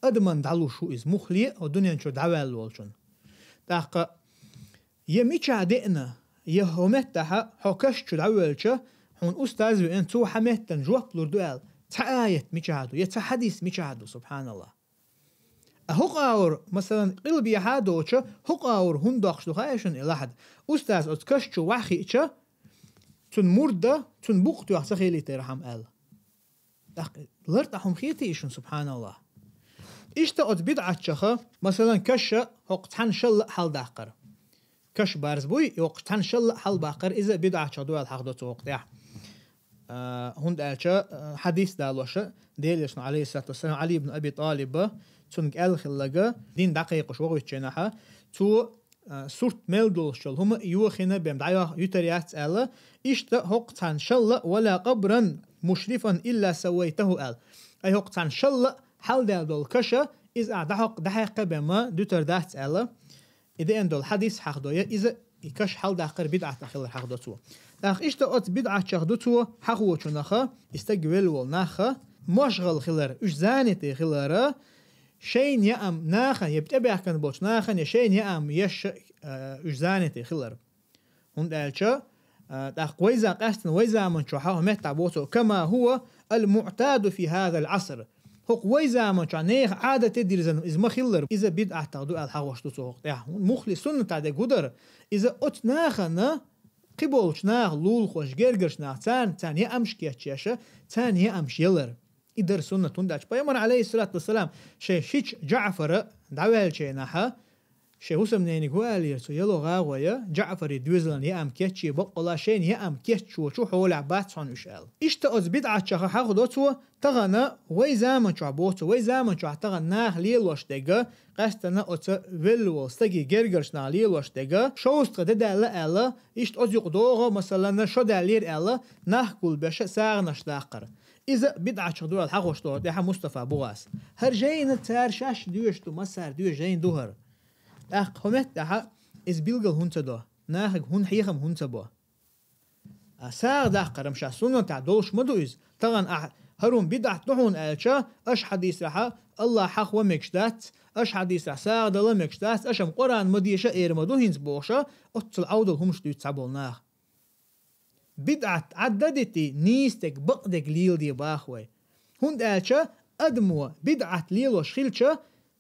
адамна дӀалуш ву иза, муххале а хӀокху дуьнен чуьра дӀаваьлла волчунна. ТӀаккха я мичахь деана, я хӀокху меттехь хьо каш чу дӀавоьлча, хьуна устаз веана, цо хьан меттана жоп лур ду аьлла, цхьа аят мичахь ду, я цхьа хьадис мичахь ду, субхьаналлахӀ. А хӀокху агӀор, масалан, къилбехьа доцуш, хӀокху агӀор хӀунда доккхуш ду хаьий шуна и лахьда? Устаз оцу каш чу вахиъча, цуьнан мурд а, цуьнан букъ тоьхна ца хилийтархьама аьлла. ТӀаккха лартӀехь хӀума хетий шуна, субхьаналлахӀ? Иштта оцу бидӀатчаха, масалан, каша хӀокху цхьана шалла а хьаладаккхар. Каш барз буй, и хӀокху цхьана шалла а хьалабаккхар, иза бидӀатчаха ду аьлла хьаха до цо хӀокху тӀехь. А, хӀунда аьлча, а, хьадис далоша, Делан Элчано, Ӏалайхиссалату вассалам, Ӏали ибн Аби ТӀалиба, цуьнга аьлла хилларг, дин дӀакхайкхош вохуьйтучу хенахь, цо а, сурт мел долуш йолу хӀума йохийна бен дӀайохуьйтур яц аьлла, иштта хӀокху цхьана шалла а, «Ва ла къабран мушрифан илла саввайтаху», аьлла. Ай, хӀокху цхьана шалла а хьаладаьлла долу каша, иза ахь дӀахьокх-, дӀахьекха бен ма дуьтур дац аьлла. И деана долу хьадис хьаха до, я иза и каш хьаладаккхар бидӀат хилар хьаха до цо. ТӀаккха иштта оцу бидӀатчаха ду цо хьахочунах, и стаг велла волу нах, мошгӀал хилар, уьш занятый хилар, шайна яам нахана, я тӀебаьхкина болчу нахана, я шайна яам еш, а, уьш занятый хилар. ХӀунда аьлча, а, тӀаккха вай за-, къаьстина вай заман чохь хьо меттахь боцу, «Кама хӀува ал-муътаду фи хазал Ӏаср». ХӀокху вай заман чохь нехан Ӏадате дирзина иза ма хиллара, иза бидӀатах ду аьлла хьахош ду цо хӀокху тӀехь. Муххале суннатах дерг хӀун дара? Иза оцу нахана, кхиболчу наха, лулахоша, гергарчу наха, царна, царна яамаш кечъеш, царна яамаш ялар. И дара суннат, хӀунда аьлча Пайхамар, Ӏалайхиссалату вассалам, шайн шича ДжаӀфара дӀаваьллачу хенахь, шайн хӀусамнениг хӀун аьллера цо, яло гӀагӀо я, ДжаӀфаре доьзалан яам кечъе, баккъалла шайна яам кечъечу хьолехь бац хьуна уьш аьлла. Иштта оцу бидӀатчаха хьахадо цо, тахана вай заман чохь боцу, вай заман чохь тахана наха лелош дерг, къаьстина оцу велла волу стаге гергарчу наха лелош дерг, шовзткъа де даьлла аьлла, иштта оцу юкъа догӀу, масалан, шо даьллера аьлла, нах гулбеш сагӀанаш даккхар. Иза бидӀатчаха ду аьлла хьахош до тӀехьа Мустафа БугӀас. ХӀара жайна цара шаьш доьшуш ду, массара доьшуш жайна ду хӀара. ТӀаккха хӀокху меттехь иза билгал хӀунда ца до? Нахага хӀунда хьехам хӀунда ца бо? А сагӀа даккхар-м ша суннатехь долуш ма ду иза. Тахана ахь хӀара хӀума бидӀат ду хьуна аьлча, аша хьадийсарехь АллахӀ хьахо мегаш дац, аша хьадийсарехь сагӀа дала мегаш дац, аша-м Къуръан ма деша эр ма ду хӀинца бохуша, оццул Ӏовдал хӀумаш дуьйцу цхьаболу наха. БидӀат Ӏадда а дитий, нийса дерг, бакъ дерг леладе баха вай. ХӀунда аьлча адамо бидӀат лелош хилча,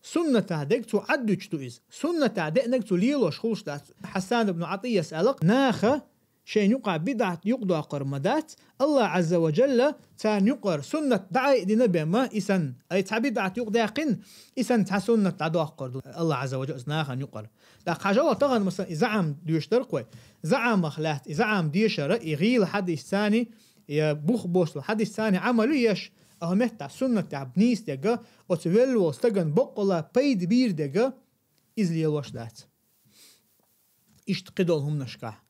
суннатехь дерг цо Ӏаддуьтуш ду иза. Суннатехь деанарг цо лелош хуьлуш дац. Хьасан ибн Ӏатийяс аьлла-кх, наха шайна юкъахь бидӀат юкъадоккхур ма дац, АллахӀ Ӏазза ва Джалла царна юкъара суннат дӀаайдина бен ма и санна. Ай, цхьа бидӀат юкъадаьккхина, и санна цхьа суннат дӀадоккхур ду АллахӀ Ӏазза ва Джалла нахана юкъара. ТӀаккха хьажал тахана, масалан, и заӀам доьшуш дара-кх вай. ЗаӀамах лаьцна, и заӀам дешар, и гӀийла хьадис царний, я бух босуш долу хьадис царний Ӏамал ю еш, а хӀокху меттехь суннатехь нийса дерг, оцу велла волу стагана баккъалла пайда бийр дерг, иза лелош дац. Иштта кхидолу хӀуманашкахь.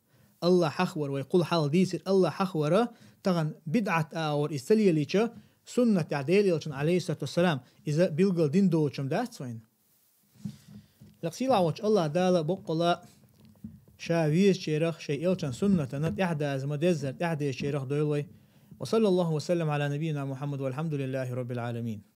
АллахӀ хьахавар вай кхул хьалха дийцира, АллахӀ хьахавар, тахана бидӀат агӀор иза ца лелийча, суннатехь Делан Элчанан, Ӏалайхиссалату вассалам, иза билггал дин доцуш-м дац вайна. Лекха сийлахь волчу АллахӀ Дала баккъалла Ша везачарах, шайн Элчан суннатана тӀаьхьадаза ма-деззара тӀаьхьадезачарах дойла вай. Ва саллаллаху ва саллам Ӏала набийина Мухьаммад, валхьамдулиллахи раббил Ӏаламин.